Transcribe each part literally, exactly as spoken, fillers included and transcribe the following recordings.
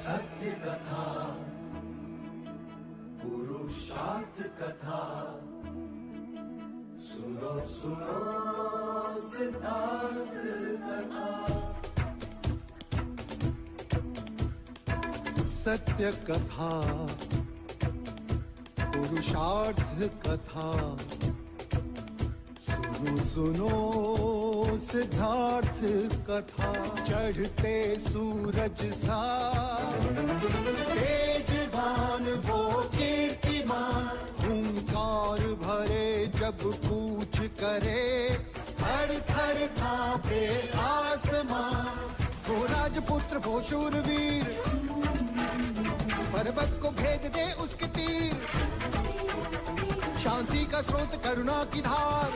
सत्य कथा, पुरुषार्थ कथा। सुनो, सुनो सिद्धार्थ कथा। सत्य कथा, पुरुषार्थ कथा। सुनो, सुनो सिद्धार्थ कथा। चढ़ते सूरज सा तेजवान वो कीर्तिमान, हुंकार भरे जब कूच करे, थर थर कांपे आसमां। वो राजपुत्र, वो शूरवीर, पर्वत को भेद दे उसके तीर। शांति का स्रोत, करुणा की धार,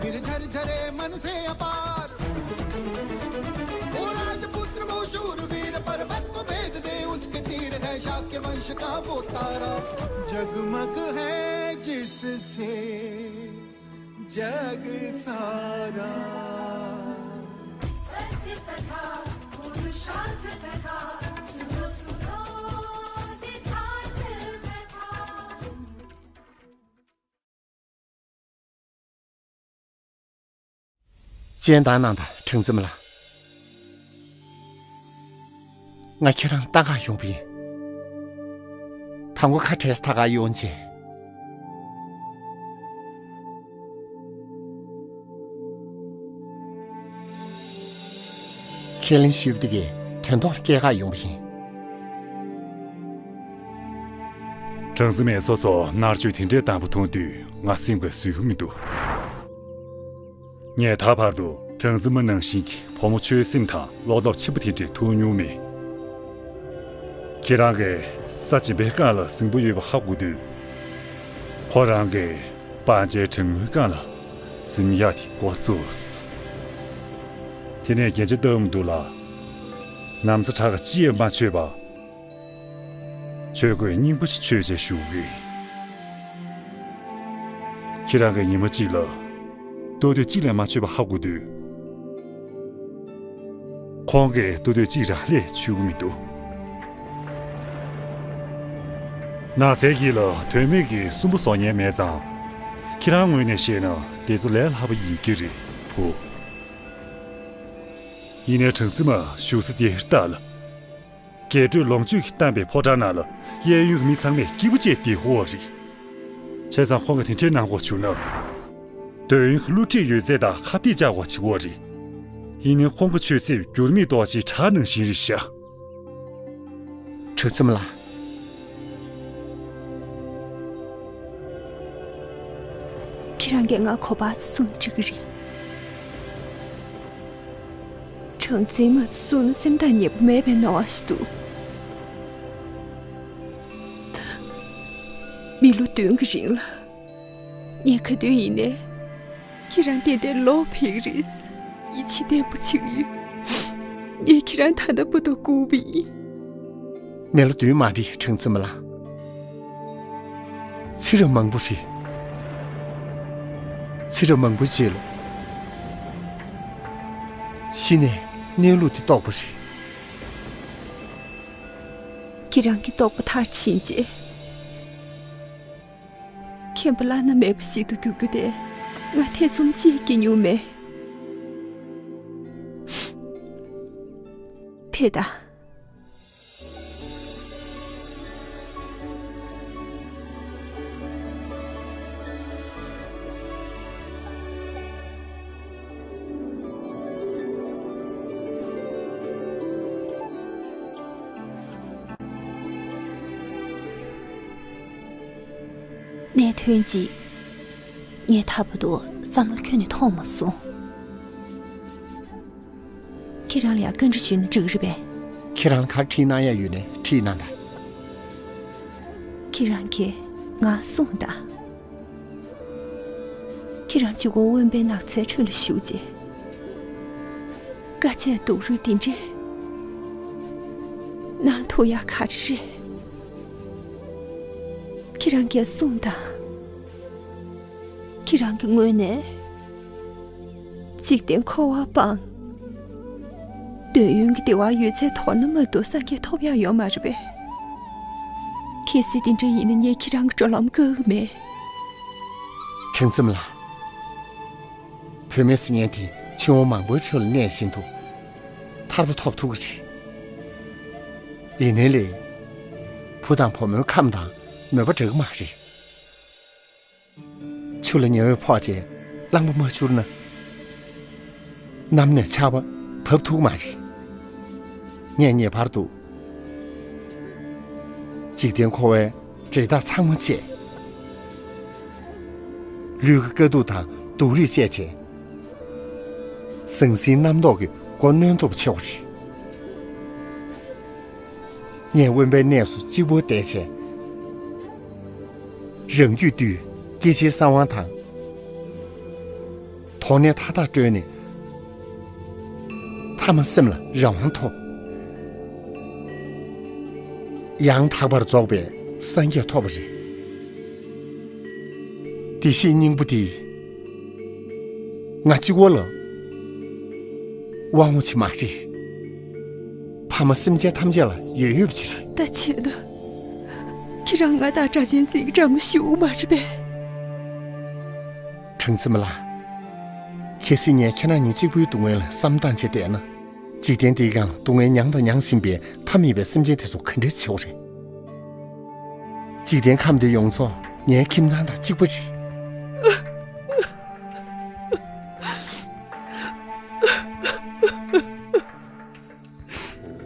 निर्झर झरे मन से अपार। वो राजपुत्र, वो शूरवीर, पर्वत को भेद दे उसके तीर। है शाक्य वंश का वो तारा, जगमग है जिससे जग सारा। सत्य कथा, पुरुषार्थ कथा, सुनो, सुनो सिद्धार्थ कथा। 简单 གནང་དང་། ཁྲང་ཙེ་མ་ལགས། ང་ཁྱེད་རང་ལྟ་ག་ཡོང་པ་ཡིན། དང་པོ་ཁ་བྲལ་ས་ད་ག་ཡོང་བྱས། ཁས་ལེན་ཞུས་པ་དེ་གའི་དོན་ཐོག་ལ་སྐྱེལ་ག་ཡོང་པ་ཡིན། ཁྲང་ཙེ་མས་སོ་སོར་མནར་གཅོད་དེ་འདྲའི་དམ་པོ་མཐོང་དུས་ང་སེམས་ཁར་བཟོད་ཀྱི་མི་འདུག་ངས་ད་བར་དུ་ཁྲང་ཙེ་མ་ནང་བཞིན་གྱི་ཕོ་མོ་ཆོས་སེམས་དང་བློ་སྟོབས་ཆེན་པོ་དེ་འདྲ་མཐོང་མྱོང་མེད། ཁྱེད་རང་གིས་ས་སྦྱིན་པའི་རྐང་ལ་གཟིངས་པོ་ཡོད་པ་ཧ་གོ་དུས། ཁོ་རང་གིས་སྤང་བྱའི་གྲང་མོའི་རྐང་ལ་གཟིམ་ཡག་དེ་འགོ་བཙུགས། དེ་ནས་རྒྱན་ཆ་བཏབ་མི་འདུག་ལ། ན་བཟའ་དྲག་ག་ཅི་ཡང་མ་མཆོད་པ། ཆོས་གོས་རྙིང་པ་ཞིག་མཆོད་བྱས་བཞུགས་གི། ཁྱེད་རང་གིས་ཉི་མ་གཅིག་ལ་ལྟོ་དོས་གཅིག་ལས་མ་མཆོད་པ་ཧ་གོ་དུས། ཁོང་གིས་ལྟོ་དོས་གཅིག་རང་ལས་མཆོད་ཀྱི་མི་འདུག་ནགས་ཚལ་གྱི་ལ་དོན་མེད་ཀྱི་སུན་པོ་བཟོ་མཁན་མེད་ཙང་། ཁྱེད་རང་ངོས་ནས་བཤད་ན་དེ་ཚོ་ལས་སླ་པོ་ཡིན་གྱི་རེད་བུ། ཡིན་ནའི་ཁྲང་ཙེ་མ་བཞུགས་ས་དེ་ལྟ་ལ། རྒྱས་སྤྲོས་ལོངས་སྤྱོད་ཀྱིས་གཏམས་པའི་ཕོ་བྲང་ནང་ལ་གཡས་གཡོན་གྱི་མི་ཚང་མས་སྐྱིད་པོ་བྱས་བསྡད་ཀྱི་ཡོད་རེད། བྱས་ཙང་ཁོང་གིས་དེ་འདྲའི་གནང་དགོས་བྱུང་ན། འདོད་ཡོན་གྱི་བསླུ་བྲིད་ཡོད་ཚད་དང་ཁ་གཏད་བཅག་དགོས་བྱེད་ཀྱི་ཡོད་རེད། ཡིན་ནའི་ཁོང་གི་ཆོས་སེམས་འགྱུར་མེད་རྡོ་རྗེའི་བྲག་ནང་བཞིན་རེད་ཤག་ཁྲང་ཙེ་མ་ལགས། ཁྱེད་རང་གིས་ང་ག་པར་གསུངས་འགྲིག་གི་རེད། ཁྲང་ཙེ་མ་གསུངས་ན་སེམས་ཐག་ཉེ་པོ་མེད་པའི་སྣང་བ་ཞིག་འདུག་མི་ལོ་བདུན་གྱི་རིང་ལ། ངས་ག་དུས་ཡིན་ནའི། ཁྱེད་རང་ཏན་ཏན་ལོག་ཕེབས་ཀྱི་རེད། ཡིད་ཆེས་བརྟན་པོ་བྱེད་ཀྱི་ཡོད། ངས་ཁྱེད་རང་ད་ལྟ་བར་དུ་སྒུག་པ་ཡིན། མི་ལོ་བདུན་མ་རེད། ཁྲང་ཙེ་མ་ལགས། ཚེ་རབས་མང་པོ་རེད། ཚེ་རབས་མང་པོའི་རྗེས་ལ། གཞི་ནས་གནས་ལུགས་དེ་རྟོགས་པ་རེད། ཁྱེད་རང་གི་རྟོགས་པ་མཐར་ཕྱིན་རྗེས། མཁྱེན་པ་བླ་ན་མེད་པ་ཞིག་ཏུ་འགྱུར་རྒྱུ་དེ་ང་ཐེ་ཚོམ་ཅི་ཡང་སྐྱེ་མྱོང་མེད། ཕེབས་དང་། གནད་དོན་གཅིག་ངས་ད་བར་དུ་བསམ་བློ་ཁྱོན་ནས་ཐོངས་མ་སོང་། ཁྱེད་རང་ལ་ཡང་བཀའ་འདྲི་ཞུས་ན་འགྲིག་གི་རེད་པས། ཁྱེད་རང་ལ་ག་རེ་དྲིས་གནང་ཡ་ཡོད་ན་དྲིས་གནང་དང་། ཁྱེད་རང་གིས་ང་གསུངས་དང་། ཁྱེད་རང་གཅིག་པོ་དབེན་པའི་ནགས་ཚལ་ཁྲོད་ལ་བཞུགས་རྗེས། དཀའ་སྤྱད་སྡུག་རུས་འདི་འདྲས་གནང་ཐུབ་ཡག་ག་རེ་རེད། ཁྱེད་རང་གིས་གསུངས་དང་། ཁྱེད་རང་གི་ངོས་ནས་འཇིག་རྟེན་འཁོར་བ་སྤངས། འདོད་ཡོན་གྱི་བདེ་བ་ཡོད་ཚད་དོར་ན་མ་གཏོགས་སངས་རྒྱས་ཐོབ་ཡག་ཡོད་མ་རེད་པས། གལ་སྲིད་དེ་འདྲ་ཡིན་ན་ངས་ཁྱེད་རང་གི་འགྲོ་ལམ་བཀག་གི་མེད། དྲང་སེམས་ལགས། བུད་མེད་ཟེར་མཁན་དེ་ཕྱི་དབང་མང་པོའི་ཁྲོད་ལ་གནས་བཞིན་དུ་ཐར་པ་ཐོབ་ཐུབ་ཀྱི་རེད། ཡིན་ནའི་ལས། བུ་དང་བུ་མོའི་ཁམས་དང་མོས་པ་འདྲ་གི་མ་རེད། ཆུ་ལ་ཉི་འོད་ཕོག་རྗེས་རླངས་པ་མ་འཕྱུར་ན། གནམ་ནས་ཆར་པ་བབས་ཐུབ་མ་རེད། ངས་ངེས་པར་དུ་འཇིག་རྟེན་འཁོར་བའི་འབྲེལ་ཐག་ཚང་མ་བཅད། ལུས་ཀྱི་དཀའ་སྡུག་དང་སྡུག་རུས་བཅད་བྱས། ཟང་ཟིང་རྣམ་རྟོག་གི་མགོ་གནོན་ཐུབ་ཆེ་བ་རེད། ངས་དབེན་པའི་གནས་སུ་གཅིག་པུར་བསྡད་བྱས། རང་རྒྱུད་བཏུལ། སྐྱེ་འཆིའི་གསང་བ་དང་། དོགས་གནས་མཐའ་དག་བཀྲོལ་ནས། ཐ་མ་སེམས་ལ་རང་དབང་ཐོབ། ཡང་དག་པར་རྫོགས་པའི་སངས་རྒྱས་ཐོབ་པ་རེད། བདེ་གཤེགས་སྙིང་པོ་འདི། ང་གཅིག་པོ་ལ་དབང་བ་ཅིག་མ་རེད། ཕ་མ་སེམས་ཅན་ཐམས་ཅད་ལ་ཡོད་ཡོད་པ་ཅིག་རེད། ད་བྱས་ན། ཁྱེད་རང་ང་དང་སྒྲ་གཅན་འཛིན་གྱི་འགྲམ་ལ་ཞུགས་མ་རེད་པས། དྲང་སེམས་ལགས། གལ་སྲིད་ངས་ཁྱེད་རང་ཉིད་གཅིག་པུའི་སྡུག་བསྔལ་ལ་བསམ་བཏང་བྱས་བསྡད་ན། འཇིག་རྟེན་འདིའི་སྒང་ལ་སྡུག་བསྔལ་མྱངས་དང་མྱང་བཞིན་པའི་མཐའ་མེད་པའི་སེམས་ཅན་དེ་ཚོ་ག་འདྲས་བྱེད་དགོས་རེད། འཇིག་རྟེན་ཁམས་འདི་ཡོངས་རྫོགས་ངའི་ཁྱིམ་ཚང་དང་གཅིག་པ་རེད།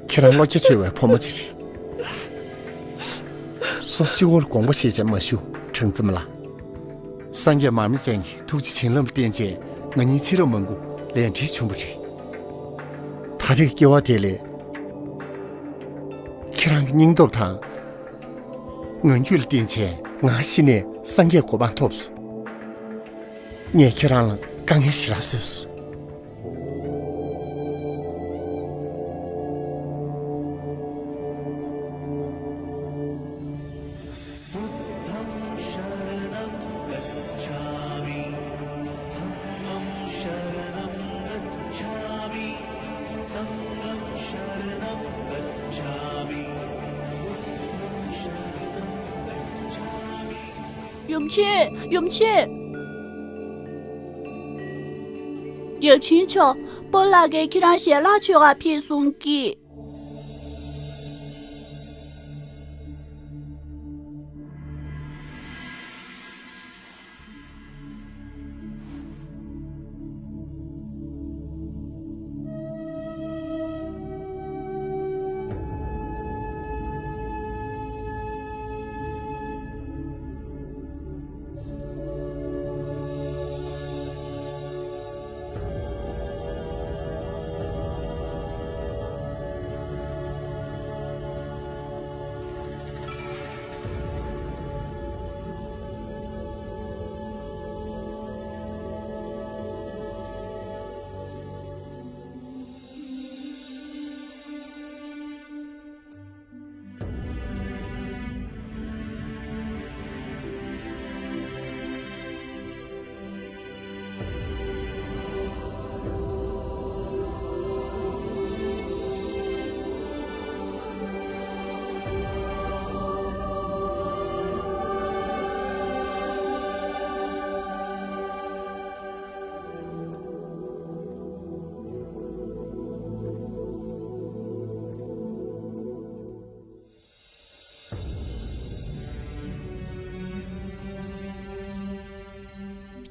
ཁྱེད་རང་བློ་རྒྱ་ཆེ་བའི་བུ་མོ་ཅིག་རེད། སོ་སོ་གཅིག་པོར་དགོངས་པ་བཞེས་བྱས་མ་བཞུགས། དྲང་སེམས་ལགས། སངས་རྒྱས་མར་མེ་མཚན་གྱི་ཐུགས་རྗེ་བྱིན་རླབས་ལ་བརྟེན་བྱས་ང་གཉིས་ཚེ་རབས་མང་པོ་ལས་འབྲེལ་བྱུང་བ་རེད། ད་རེས་སྐྱེ་བ་དེ་ལས། ཁྱེད་རང་གི་སྙིང་སྟོབས་དང་། ངང་རྒྱུད་ལ་བརྟེན་བྱས་ང་ཤི་ནས་སངས་རྒྱས་གོ་འཕང་ཐོབ་སོང་། ངས་ཁྱེད་རང་ལ་དཀའ་ངལ་ཞེ་དྲག་བཟོས་སོང་། ཡུམ་ཆེན། ཡུམ་ཆེན། ཡབ་ཆེན་མཆོག་སྤོ་ལགས་ཀྱིས་ཁྱེད་རང་ཞལ་ལག་མཆོད་གར་ཕེབས་གསུང་གི།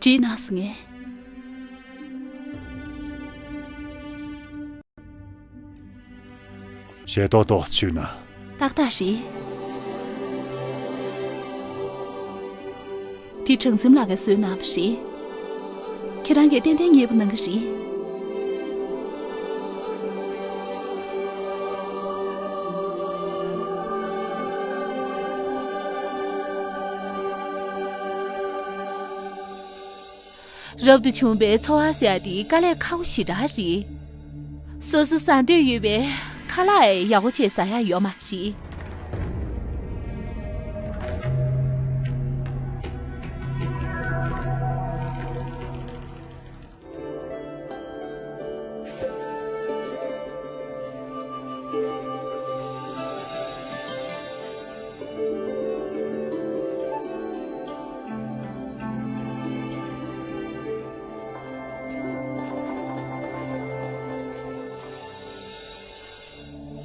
བྲིས་གནང་སོང་ངས། ཞལ་ཏོག་ཏོག་བྱུང་ན། ཏག་ཏག་རེད། དེ་དྲང་འཛིན་ལགས་ཀྱིས་བཟོས་གནང་བ་རེད། ཁྱེད་རང་གིས་ཏན་ཏན་མཉེས་པོ་གནང་གི་རེད། རབ་ཏུ་བྱུང་བའི་འཚོ་བ་ཟེར་ཡ་དེ་དཀའ་ལས་ཁག་པོ་ཞེ་དྲག་རེད། སོ་སོ་ཟ་འདོད་ཡོད་པའི་ཁ་ལག་ཡག་པོ་བྱས་ཟ་ཡ་ཡོད་མ་རེད།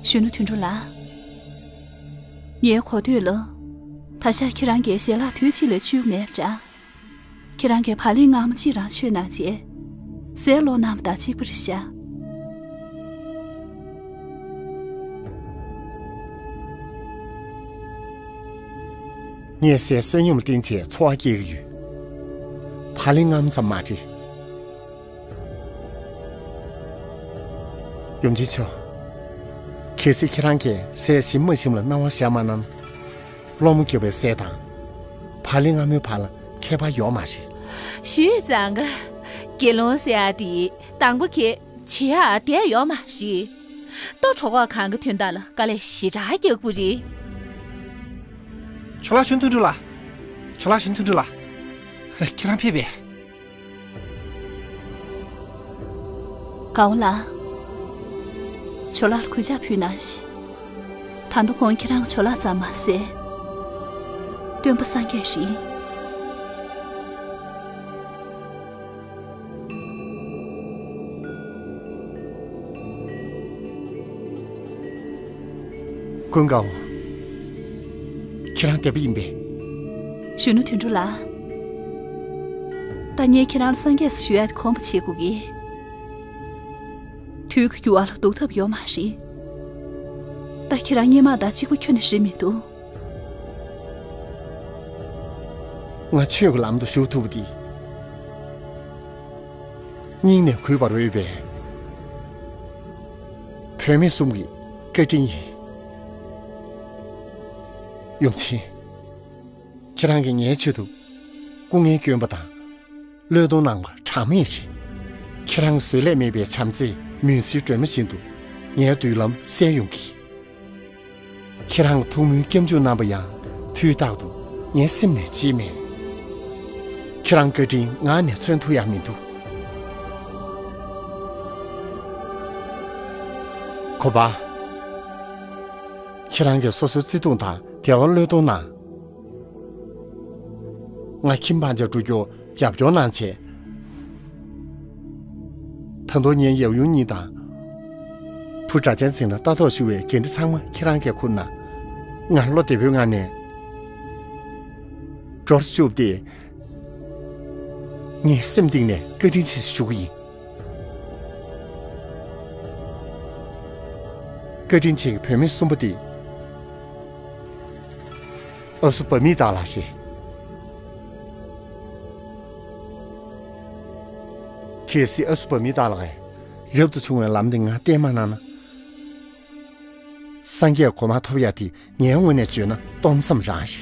གཞོན་ནུ་དོན་གྲུབ་ལགས། ངའི་གོ་ཐོས་ལ། ད་ཆ་ཁྱེད་རང་གིས་ཞལ་ལག་དུས་གཅིག་ལ་མཆོད་ཀྱི་མེད་པ་འདྲ། ཁྱེད་རང་གིས་བག་ལེབ་མངར་མོ་གཅིག་རང་མཆོད་གནང་རྗེས། ཟས་སློང་གནང་བ་དང་གཅིག་པ་རེད་ཤག། ངས་ཟས་བསོད་སྙོམས་བསྟེན་བྱས་འཚོ་བ་སྐྱེལ་གྱི་ཡོད། བག་ལེབ་མངར་མོ་ཙམ་མ་རེད། ཡུམ་ཆེན་མཆོག། གལ་སྲིད་ཁྱེད་རང་གིས་ཟས་ཞིམ་མ་ཞིམ་ལ་སྣང་བ་བཞག་མ་གནང་ན། སློང་མོ་རྒྱོབ་པའི་ཟས་དང་། བག་ལེབ་མངར་མོའི་བར་ལ་ཁྱད་པར་ཡོད་མ་རེད། ཞུས་ཙང་ག་དགེ་སློང་ཟེར་ཡ་དེ་དང་པོ་གས་བྱེད་ཡ་བསྡད་ཡོད་མ་རེད། ལྟོ་གྲོད་ཁོག་གང་གི་དོན་དག་ལ་དཀའ་ལས་ཞེ་དྲག་རྒྱག་དགོས་རེད། ཇོ་ལགས། གཞོན་དོན་གྲུབ་ལགས། ཇོ་ལགས། གཞོན་དོན་གྲུབ་ལགས། ཁྱེད་རང་ཕེབས་པས། དགའ་བ་ལགས། ཇོ་ལགས་ལ་གུས་ཕྱག་ཕུལ་གནང་ཞིག། ད་དུང་ཁོང་ཁྱེད་རང་ཇོ་ལགས་ཙམ་མ་ཟད། སྟོན་པ་སངས་རྒྱས་རེད། ཀུན་དགའ་བོ། ཁྱེད་རང་བདེ་པོ་ཡིན་པས། གཞོན་ནུ་དོན་གྲུབ་ལགས། ད་ངས་ཁྱེད་རང་ལ་སངས་རྒྱས་སུ་ཞུ་ཡ་དེ་གོམས་པ་བྱེད་དགོས་ཀྱི། དུས་ཀྱི་འགྱུར་བ་ལ་ལྡོག་ཐབས་ཡོད་མ་རེད། ད་ཁྱེད་རང་སྔོན་མ་དང་གཅིག་པ་ཁྱོན་ནས་རེད་མི་འདུག། ང་ཆོས་ཀྱི་ལམ་དུ་ཞུགས་ཐུབ་པ་དེ། སྙིང་ནས་གུས་པར་འོས་པའི་བུད་མེད་གསུམ་གྱི་བཀའ་དྲིན་ཡིན། ཡུམ་ཆེན། ཁྱེད་རང་གིས་ངའི་ཆེད་དུ་སྐུ་ངལ་བསྐྱོན་པ་དང་། བློས་གཏོང་གནང་བ་གྲངས་མེད་རེད། ཁྱེད་རང་གི་བཟོད་བསླད་མེད་པའི་བྱམས་བརྩེས་མུན་སེལ་སྒྲོན་མེ་བཞིན་དུ་ངའི་མདུན་ལམ་གསལ་ཡོང་གི། ཁྱེད་རང་གི་ཐུགས་སྨོན་སྐྱབས་འཇུག་རྣམ་པ་ཡང་དུས་རྟག་ཏུ་ངའི་སེམས་ནས་བརྗེད་མེད། ཁྱེད་རང་བཀའ་དྲིན་ངག་ནས་མཚོན་ཐུབ་ཡག་མི་འདུག། གོ་པ། ཁྱེད་རང་གིས་སོ་སོའི་བརྩེ་དུང་དང་བདེ་བ་བློས་གཏོང་གནང་། ང་ཁྱིམ་སྤང་བྱ་འགྲོ་རྒྱུར་རྒྱབ་སྐྱོར་གནང་བྱས། ད་དུང་ངའི་ཡབ་ཡུམ་གཉིས་དང་། བུ་སྒྲ་གཅན་འཛིན་ལ་ལྟ་རྟོག་ཞུ་བའི་འགན་འཁྲི་ཚང་མ་ཁྱེད་རང་གིས་ཁུར་གནང་། ང་བློ་བདེ་པོའི་ངང་ནས་འགྲོ་བཅུག་སྟེ། ངས་སེམས་གཏིང་ནས་བཀའ་དྲིན་ཆེ་ཞུ་གི་ཡིན། བཀའ་དྲིན་ཆེ་གི་བུད་མེད་གསུམ་པོ་དེ། ཨ་སུ་བ་མི་དག་ལགས་རེད། གལ་སྲིད་ཨ་སུ་བ་མི་དག་ལགས་ཀྱིས་རབ་ཏུ་བྱུང་བའི་ལམ་འདི་ང་བསྟན་མ་གནང་ན། སངས་རྒྱས་གོ་འཕང་ཐོབ་ཡ་དེ་ངའི་ངོས་ནས་བརྗོད་ན་སྟོང་བསམ་རང་རེད།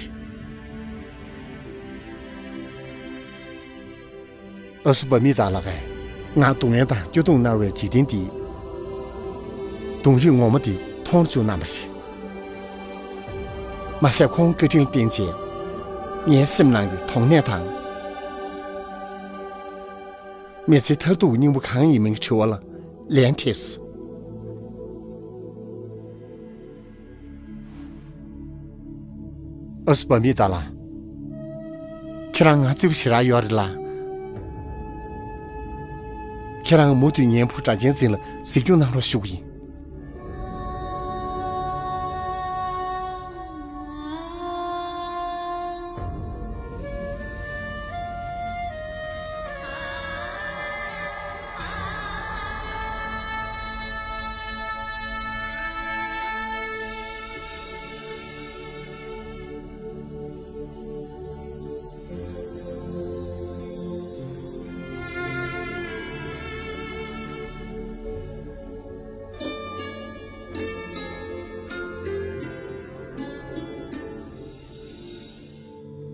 ཨ་སུ་བ་མི་དག་ལགས་ཀྱིས་ང་སྡུག་བསྔལ་དང་སྐྱོ་གདུང་མནར་བའི་འཇིག་རྟེན་འདིའི་གདོང་རིས་ངོ་མ་དེ་མཐོང་བཅུག་གནང་བ་རེད། མ་ཟད་ཁོང་བཀའ་དྲིན་ལ་བརྟེན་བྱས་ངའི་སེམས་ནང་གི་དོགས་གནས་དང་། མི་ཚེའི་མཐར་ཐུག་གི་སྙིང་པོ་གང་ཡིན་མིན་གྱི་དྲི་བ་ལ་ལན་ཐེབས་སོང་། ཨ་སུ་བ་མི་དག་ལགས། ཁྱེད་རང་ང་བརྩེ་པོ་ཞེ་དྲག་ཡོད་རེད་ལ། ཁྱེད་རང་མུ་མཐུད་ངའི་བུ་སྒྲ་གཅན་འཛིན་ལ་གཟིགས་སྐྱོང་གནང་རོགས་ཞུ་གི་ཡིན།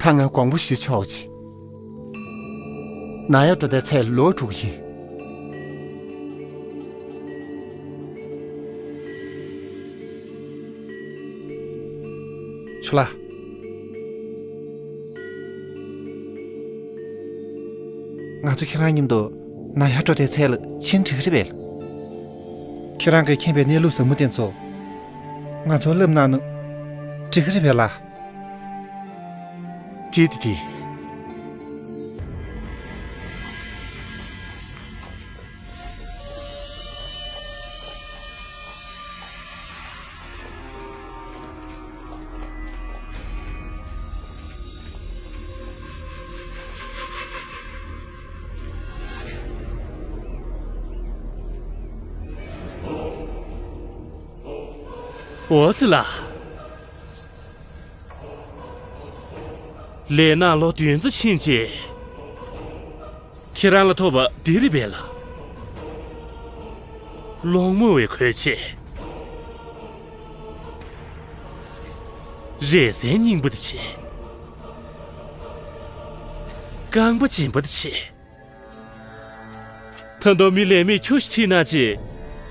ད་ང་དགོངས་པ་ཞུ་ཆོག་ཅིག། ནང་ཡར་འགྲོ་དུས་ཚོད་ལོག་འགྲོ་གི་ཡིན། ཇོ་ལགས། ང་ཚོ་ཁྱེད་རང་མཉམ་དུ་ནང་ཡར་འགྲོ་དུས་ཚོད་ལ་ཕྱིན་འགྲིག་གི་རེད་པས། ཁྱེད་རང་གིས་མཁྱེན་པའི་གནས་ལུགས་ཟབ་མོ་དེ་ཚོ་ང་ཚོར་བསླབ་གནང་ན་འགྲིག་གི་རེད་པས་ལགས། ཅི་སྟེ་ཅི། འོ་ཙི་ལ། ལས་ནག་ལོ་བདུན་ཙམ་ཕྱིན་རྗེས། ཁྱེད་རང་ལ་ཐོབ་པ་འདི་རེད་པས་ལ། སློང་མོ་བའི་གོས་ཆེན། རས་གཟན་རྙིང་པ་དེ་ཆེ། རྐང་པ་འཇིམ་པ་དེ་ཆེ། ད་དུང་མི་ལས་མེད་ཁྱོ་ཞིག་ཁྲིད་ན་ཅེས་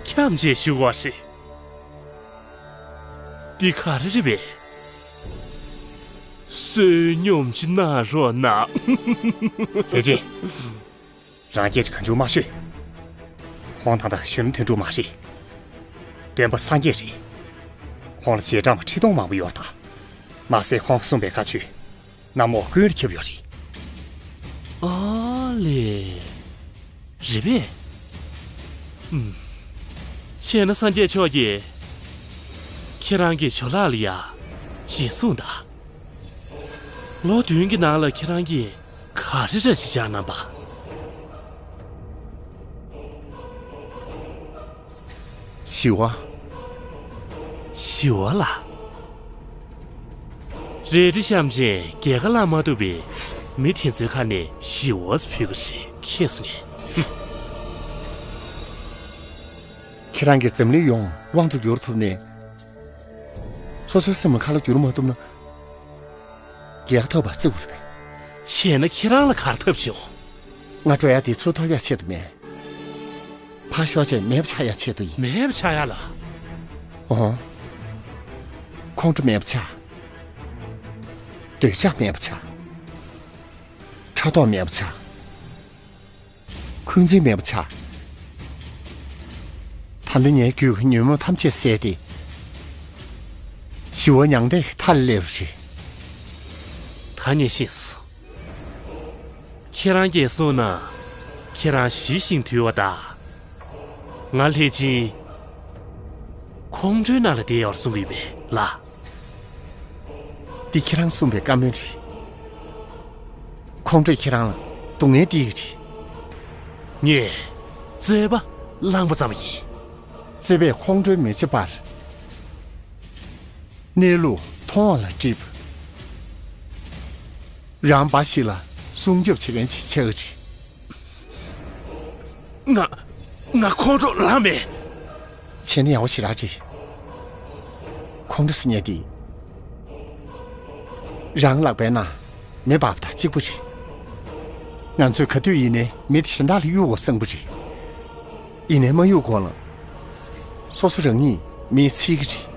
འཁྱམས་བྱས་བཞུགས་པ་རེད། འདི་ག་རེ་རེད་པས། བསོད་སྙོམས་ཅིག་གནང་རོགས་གནང་། ལྷས་སྦྱིན། རང་སྐད་ཅིག་གང་བྱུང་མ་ཤོད། ཁོང་ད་ལྟ་གཞོན་ནུ་དོན་གྲུབ་མ་རེད། སྟོན་པ་སངས་རྒྱས་རེད། ཁོང་ལ་རྗེས་འབྲང་བ་ཁྲི་སྟོང་མང་པོ་ཡོད་རེད་ད། མ་ཟད་ཁོང་གིས་གསུངས་པའི་བཀའ་ཆོས། གནམ་འོག་ཀུན་ལ་ཁྱབ་ཡོད་རེད། ཨ་ལས། རེད་པས། ཨུམ། བྱས་ན་སངས་རྒྱས་མཆོག་གིས་ཁྱེད་རང་གི་ཇོ་ལགས་ལ་ཡ་ཞེས་གསུངས་དང་། ལོ་བདུན་གྱི་ནང་ལ་ཁྱེད་རང་གིས་ག་རེ་རེ་ཞིག་བྱས་གནང་པ། ཞི་བ། ཞི་བ་ལ། རལ་གྲི་བཤམས་བྱས་རྒྱལ་ཁ་བླངས་མ་ཐུབ་པའི་མི་དེ་ཚོའི་ཁ་ནས་ཞི་བ་ཕུལ་གི་རེད། ཁྱེད་སུ་ངས། ཁྱེད་རང་གིས་འཛམ་གླིང་ཡོངས་དབང་དུ་བསྒྱུར་ཐུབ་ནས། སོ་སོའི་སེམས་ལ་ཁ་ལོ་བསྒྱུར་མ་ཐུབ་ན། རྒྱལ་ཁ་ཐོབ་པ་བརྩི་དགོས་རེད་པས། བྱས་ན་ཁྱེད་རང་ལ་ག་རེ་ཐབས་བྱུང་། ང་སྤྲོ་ཡག་དེ་ཚུར་ཐོབ་ཡག་ཆེད་དུ་མེད། ཕར་ཞོག་བྱས་མེད་པ་ཆགས་ཡག་ཆེད་དུ་ཡིན། མེད་པ་ཆགས་ཡག་ལ། འོ། ཁོང་ཁྲོ་མེད་པ་ཆགས། འདོད་ཆགས་མེད་པ་ཆགས། ཕྲག་དོག་མེད་པ་ཆགས། འཁོན་འཛིན་མེད་པ་ཆགས། ད་ལྟ་ངའི་རྒྱུད་ཀྱི་ཉོན་མོངས་ཐམས་ཅད་བསལ་ཏེ། ཞི་བ་མྱང་འདས་ཀྱི་མཐའ་ལ་སླེབས་པ་རེད། ད་ངས་ཤེས་སོང་། ཁྱེད་རང་གིས་གསུངས་ན། ཁྱེད་རང་ཞི་ཞིང་དུལ་བ་དང་། ང་ལྷས་སྦྱིན། ཁོང་ཁྲོའི་ནང་ལ་བསྡད་ཡོད་གསུང་གི་ཡོད་པས་ལགས། འདི་ཁྱེད་རང་གསུངས་པའི་བཀའ་མོལ་རེད། ཁོང་ཁྲོས་ཁྱེད་རང་ལ་སྡུག་བསྔལ་སྟེར་གྱི་རེད། ངས་རྩོད་པ་བླངས་པ་ཙམ་ཡིན། རྩོད་པས་ཁོང་ཁྲོའི་མི་བྱེད་པར། གནས་ལུགས་མཐོང་བ་ལ་སྒྲིབ། རང་འབའ་ཞིག་ལ་སྲུང་སྐྱོབ་བྱེད་མཁན་ཅིག་ཆགས་ཀྱི་རེད། ང་། ང་ཁོང་ཁྲོ་ལངས་མེད། བྱས་ན་ཡག་པོ་ཞེ་དྲག་རེད། ཁོང་ཁྲོ་ཟེར་མཁན་དེ། རང་ལག་པའི་ནང་མེ་འབར་བ་དང་གཅིག་པ་རེད། ང་ཚོས་ག་དུས་ཡིན་ནའི་མེ་དེ་གཞན་དག་ལ་གཡུག་དགོས་བསམ་གྱི་རེད། ཡིན་ནའི་མ་གཡུག་གོང་ལ། སོ་སོ་རང་ཉིད་མེས་འཚིག་གི་རེད།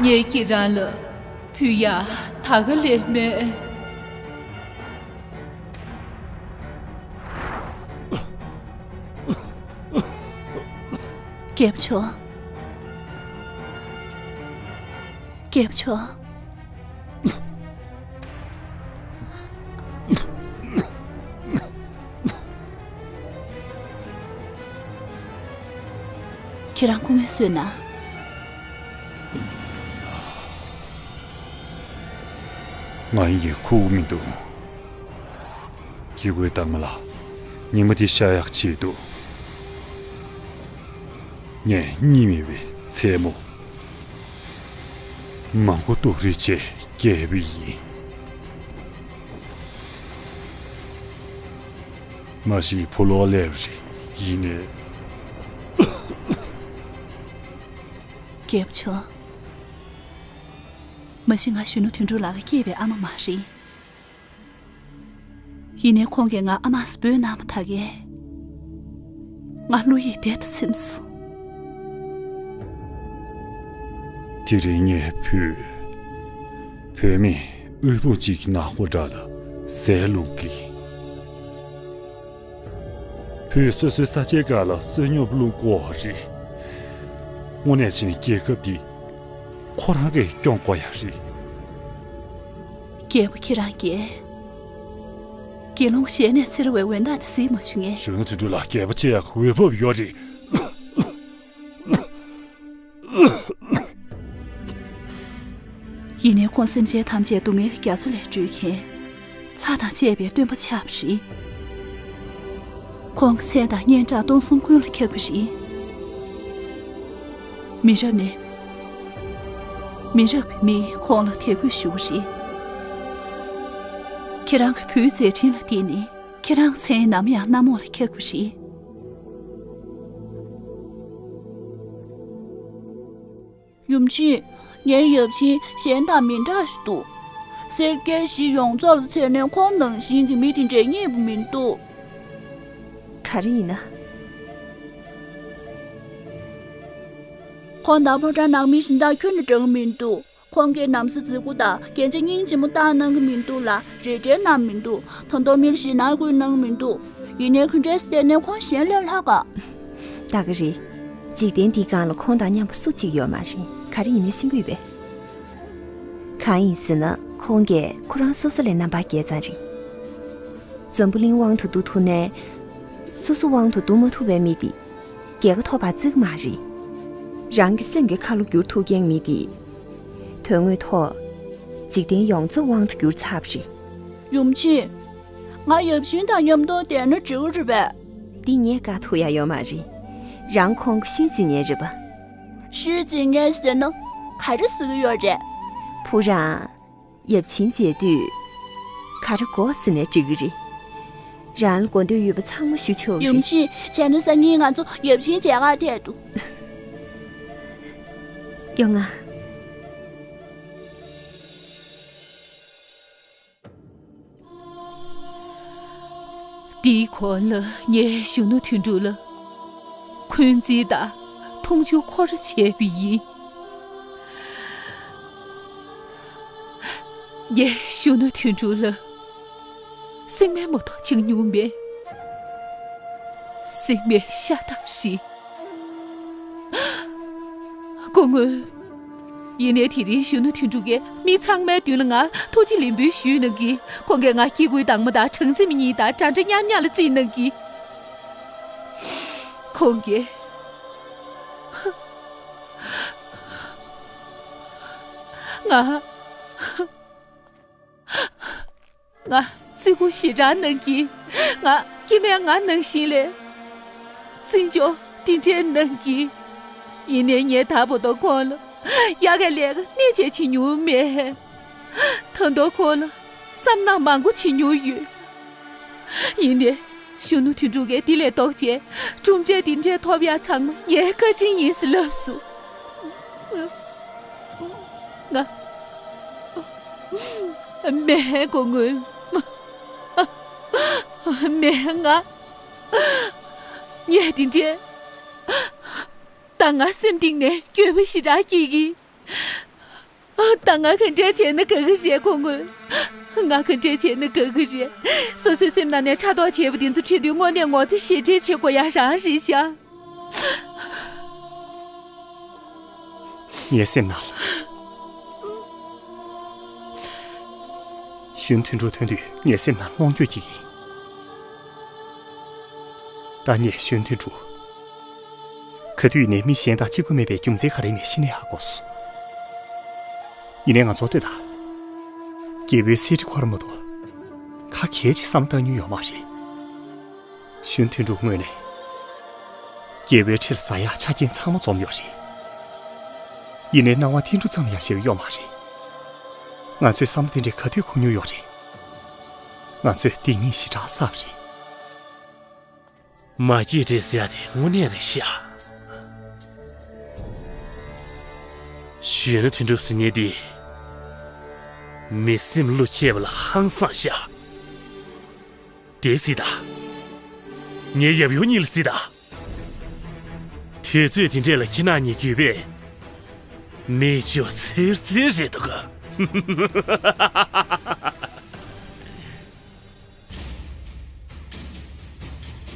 ངས་ཁྱེད་རང་ལ་ཕུལ་ཡག་ད་ག་ལས་མེད། རྒྱལ་པོ་མཆོག་རྒྱལ་པོ་མཆོག་ཁྱེད་རང་སྐུ་ངལ་གསོས་ན། ང་ཡིན་གྱི་ཁུག་མི་འདུག་ཀྱི་གོས་དང་ང་ལ་ཉི་མ་དེ་ཤར་ཡག་ཆེད་དུ། ངས་གཉིད་མེད་པའི་མཚན་མོ་མང་པོ་སྡུག་རུས་བྱས་བསྐྱལ་བ་ཡིན། མ་གཞི་ཕོ་ལོག་སླེབས་རེད་ཡིན་ནའི། རྒྱལ་པོ་མཆོག་མ་གཞི་ང་གཞོན་ནུ་དོན་གྲུབ་ལགས་ཀྱི་སྐྱེས་པའི་ཨ་མ་མ་རེད། ཡིན་ནའི་ཁོང་གིས་ང་ཨ་མ་ཟེར་འབོད་གནང་བ་ད་གས། ང་བློ་ཡིད་རྦད་དེ་ཚིམས་སོང་། དེ་རིང་ངས་བུ། བུ་ བོད་མིས་དབུལ་ཕོངས་གཅིག་གི་ནག་པོ་དགྲ་ལ་ཟས་བླུགས་ཀྱིས། བོད་སོ་སོའི་ས་ཆའི་སྒང་ལ་བསོད་སྙོམས་བླུགས་དགོས་པ་རེད། དངོས་གནས་བྱས་ན་རྒྱལ་ཁབ་འདི་ཁོ་རང་གིས་སྐྱོང་དགོས་ཡ་རེད། རྒྱལ་པོ་ཁྱེད་རང་གིས་དགེ་སློང་ཞལ་ནས་འཚེར་བའི་འོད་མདངས་དེ་གཟིགས་མ་བྱུང་ངས། གཞོན་ནུ་དོན་གྲུབ་ལ་རྒྱལ་པོ་ཆེ་ཡག་གི་འོས་བབ་ཡོད་རེད། ཡིན་ནའི་ཁོང་སེམས་ཅན་ཐམས་ཅད་སྡུག་བསྔལ་གྱི་རྒྱ་མཚོ་ལས་སྒྲོལ་མཁན། ལྷ་དང་བཅས་པའི་སྟོན་པ་ཆགས་པ་རེད། ཁོང་གི་མཚན་དང་སྙན་གྲགས་སྟོང་གསུམ་ཀུན་ལ་ཁྱབ་པ་རེད། མི་རབས་ནས་མི་རབས་པའི་མིས་ཁོང་ལ་དད་གུས་ཞུ་བ་རེད། ཁྱེད་རང་གི་བུའི་མཛད་འཕྲིན་ལ་བརྟེན་ནས་ཁྱེད་རང་མཚན་ནམ་ཡང་གནམ་འོག་ལ་ཁྱབ་པ་རེད། ཡུམ་ཆེན། ངའི་ཡབ་ཆེན་གཞན་དང་མི་འདྲ་ཞིག་འདུག་སེར་སྐྱའི་གཞི་ཡོངས་རྫོགས་ལ་མཚོན་ན་ཁོང་ནང་བཞིན་གྱི་མི་དེ་འདྲ་རྙེད་པ་མི་འདུག་ག་རེ་ཡིན་ན། ཁོང་དང་ཕོ་བྲང་ནང་མི་གཞན་དག་ཁྱོན་ནས་འདྲ་གི་མི་འདུག་ཁོང་གིས་ན་བཟའ་རྫིག་པོ་དང་རྒྱན་ཆ་སྙིང་རྗེ་མོ་བཏགས་གནང་གི་མི་འདུག་ལ། རེ་འབྲེལ་གནང་མི་འདུག་ད་དུང་མི་ལ་ཞེད་སྣང་སྐུལ་གནང་མི་འདུག་ཡིན་ནའི་ག་འདྲས་བལྟས་ནའི་ཁོང་གཞན་ལས་ལྷག་ག་ད་ག་རེད། འཇིག་རྟེན་འདིའི་སྒང་ལ་ཁོང་དང་མཉམ་པ་སུ་གཅིག་ཡོད་མ་རེད། ག་རེ་ཡིན་ནའི་སེམས་འགུལ་བས། གང་ཡིན་ཟེར་ན་ཁོང་གིས་ཁོ་རང་སོ་སོ་ལས་རྣམ་པ་རྒྱས་ཙང་རེད། འཛམ་བུ་གླིང་དབང་དུ་བསྡུ་ཐུབ་ནའི། སོ་སོ་དབང་དུ་བསྡུ་མ་ཐུབ་པའི་མི་དེ། རྒྱལ་ཁ་ཐོབ་པ་བརྩི་གི་མ་རེད། རང་གི་སེམས་ཀྱི་ཁ་ལོ་བསྒྱུར་ཐུབ་མཁན་མི་དེ། དོན་དངོས་ཐོག་འཇིག་རྟེན་ཡོངས་རྫོགས་དབང་དུ་བསྒྱུར་ཚར་བ་རེད། ཡུམ་ཆེན། ང་ཡབ་ཆེན་དང་མཉམ་དུ་བསྡད་ན་འགྲིག་གི་རེད་པས། འདི་ངས་བཀག་ཐུབ་ཡ་ཡོད་མ་རེད། རང་ཁོང་གི་ཤུལ་འཛིན་མཁན་རེད་པ། ཤུལ་འཛིན་མཁན་ཟེར་ན་ག་རེ་ཟེར་གི་ཡོད་རེད། བུ་རང་ཡབ་ཆེན་མཇལ་དུས་ག་རེ་དགོས་ཟེར་ནའི་འགྲིག་གི་རེད། རང་ལ་དགོས་འདོད་ཡོད་པ་ཚང་མ་ཞུ་ཆོག་གི་ཡུམ་རེད། ཆེན། བྱས་ན་སང་ཉིན་ང་ཚོ་ཡབ་ཆེན་མཇལ་ཁ་ཐད་དུ། ཡོང་ང་། དེའི་གོང་ལ་ངས་གཞོན་ནུ་དོན་གྲུབ་ལ་འཁོན་འཛིན་དང་མཐོང་ཆུང་ཁོ་རང་བྱས་པ་ཡིན། ངས་གཞོན་ནུ་དོན་གྲུབ་ལ་སྲིང་མོའི་མ་གཏོགས་བྱིན་མྱོང་མེད། སྲིང་མོའི་ཤ་སྟག་རེད། སྐུ་ངོ། ཡིན་ནའི་དེ་རིང་གཞོན་ནུ་དོན་གྲུབ་ཀྱིས་མི་ཚང་མའི་མདུན་ལ་ང་ཐུགས་རྗེ་ལེགས་འབུལ་ཞུས་གནང་གིས། ཁོང་གིས་ང་སྐྱེ་དགུའི་སྡང་མ་དང་གྲངས་འཛིན་མི་གཉིས་དང་འདྲ་འདྲ་མཉམ་མཉམ་ལ་བརྩིས་གནང་གིས། ཁོང་གིས་ང་ང་བརྩི་བཀུར་ཞེ་དྲག་གནང་གིས། ང་སྐྱེ་དམན་ང་ནང་བཞིན་ལས་བརྩི་འཇོག་དེ་འདྲས་གནང་གིས། ཡིན་ནའི་ངས་ད་བར་དུ་ཁོང་ལ་གཡག་གི་ལས་ཀ་སྣེ་བྱས་བྱེད་མྱོང་མེད། ད་དུང་ཁོང་ལ་བསམ་གནག་མང་པོ་བྱེད་མྱོང་ཡོད། ཡིན་ནའི་གཞོན་ནུ་དོན་གྲུབ་ཀྱིས་དེ་ལས་ལྡོག་བྱས་གྲུབ་འབྲས་དེ་འདྲས་ཐོབ་ཡག་ཚང་མ་ངའི་བཀའ་དྲིན་ཡིན་ཟེར་ལབ་སོང་། ང་མེད། སྐུ་ངོ། མེད། ང་ངས་དེ་འདྲས། ད་ང་སེམས་གཏིང་ནས་འགྱོད་པ་ཞེ་དྲག་སྐྱེ་གི། ད་ང་ག་འདྲས་བྱས་ན་དགའ་གི་རེད། སྐུ་ངོ། ང་ག་འདྲས་བྱས་ན་དགའ་གི་རེད། སོ་སོའི་སེམས་ནང་ནས་ཕྲག་དོག་བྱས་པ་དེ་ཚོ་ཁྲིད་དུས་དངོས་གནས་ངོ་ཚ་ཞེ་དྲག་བྱེད་དགོས་ཡ་རང་རེད་ཤག་ངའི་སེམས་ནང་ལ། གཞོན་དོན་གྲུབ་ཐོན་དུས་ངའི་སེམས་ནང་གནོང་འགྱོད་ཀྱི་ཡིན། ད་ངས་གཞོན་དོན་གྲུབ། ག་དུས་ནས་མི་གཞན་དང་གཅིག་པ་མེད་པའི་རྒྱུ་མཚན་ག་རེ་མེད་ཤི་ནས་ཧ་གོ་སོང་། ཡིན་ནའི་ང་ཚོ་ལྟོས་དང་། རྒྱལ་པོའི་གསེར་ཁྲི་ཁོ་ར་མ་གཏོགས་ཁ་གས་ཅིག་བསམ་བཏང་མྱོང་ཡོད་མ་རེད། གཞོན་དོན་གྲུབ་ངོས་ནས་རྒྱལ་པོའི་ཁྲི་ལ་ཟ་ཡག་ཆ་རྐྱེན་ཚང་མ་འཛོམས་ཡོད་རེད། ཡིན་ནའི་སྣང་བ་ཏིལ་འབྲུ་ཙམ་ཡང་ཞེ་པོ་ཡོད་མ་རེད། ང་ཚོས་བསམ་བློ་དེ་འདྲའི་ག་དུས་འཁོར་མྱོང་ཡོད་རེད། ང་ཚོས་སྡིག་ཉེས་ཞེ་དྲག་བསགས་པ་རེད། མ་སྐྱེས་དགྲས་ཟེར་ཡ་དེ་དངོས་གནས་རེད་ཤག་གཞོན་ནུ་དོན་གྲུབ་ཟེར་མཁན་དེ་མི་སེམས་བློ་ཁྱད་པ་ལ་ཧང་སངས་ཤག་དེ་གཟིགས་དང་། ངའི་ཡབ་ཡུམ་གཉིས་ལ་གཟིགས་དང་། དུས་ཚོད་དེ་འདྲས་ལ་ཁྱེད་རྣམ་གཉིས་འགྱོད་པས་མིག་ཆུ་ཚིར་ཚིར་རེད་འདུག་ག་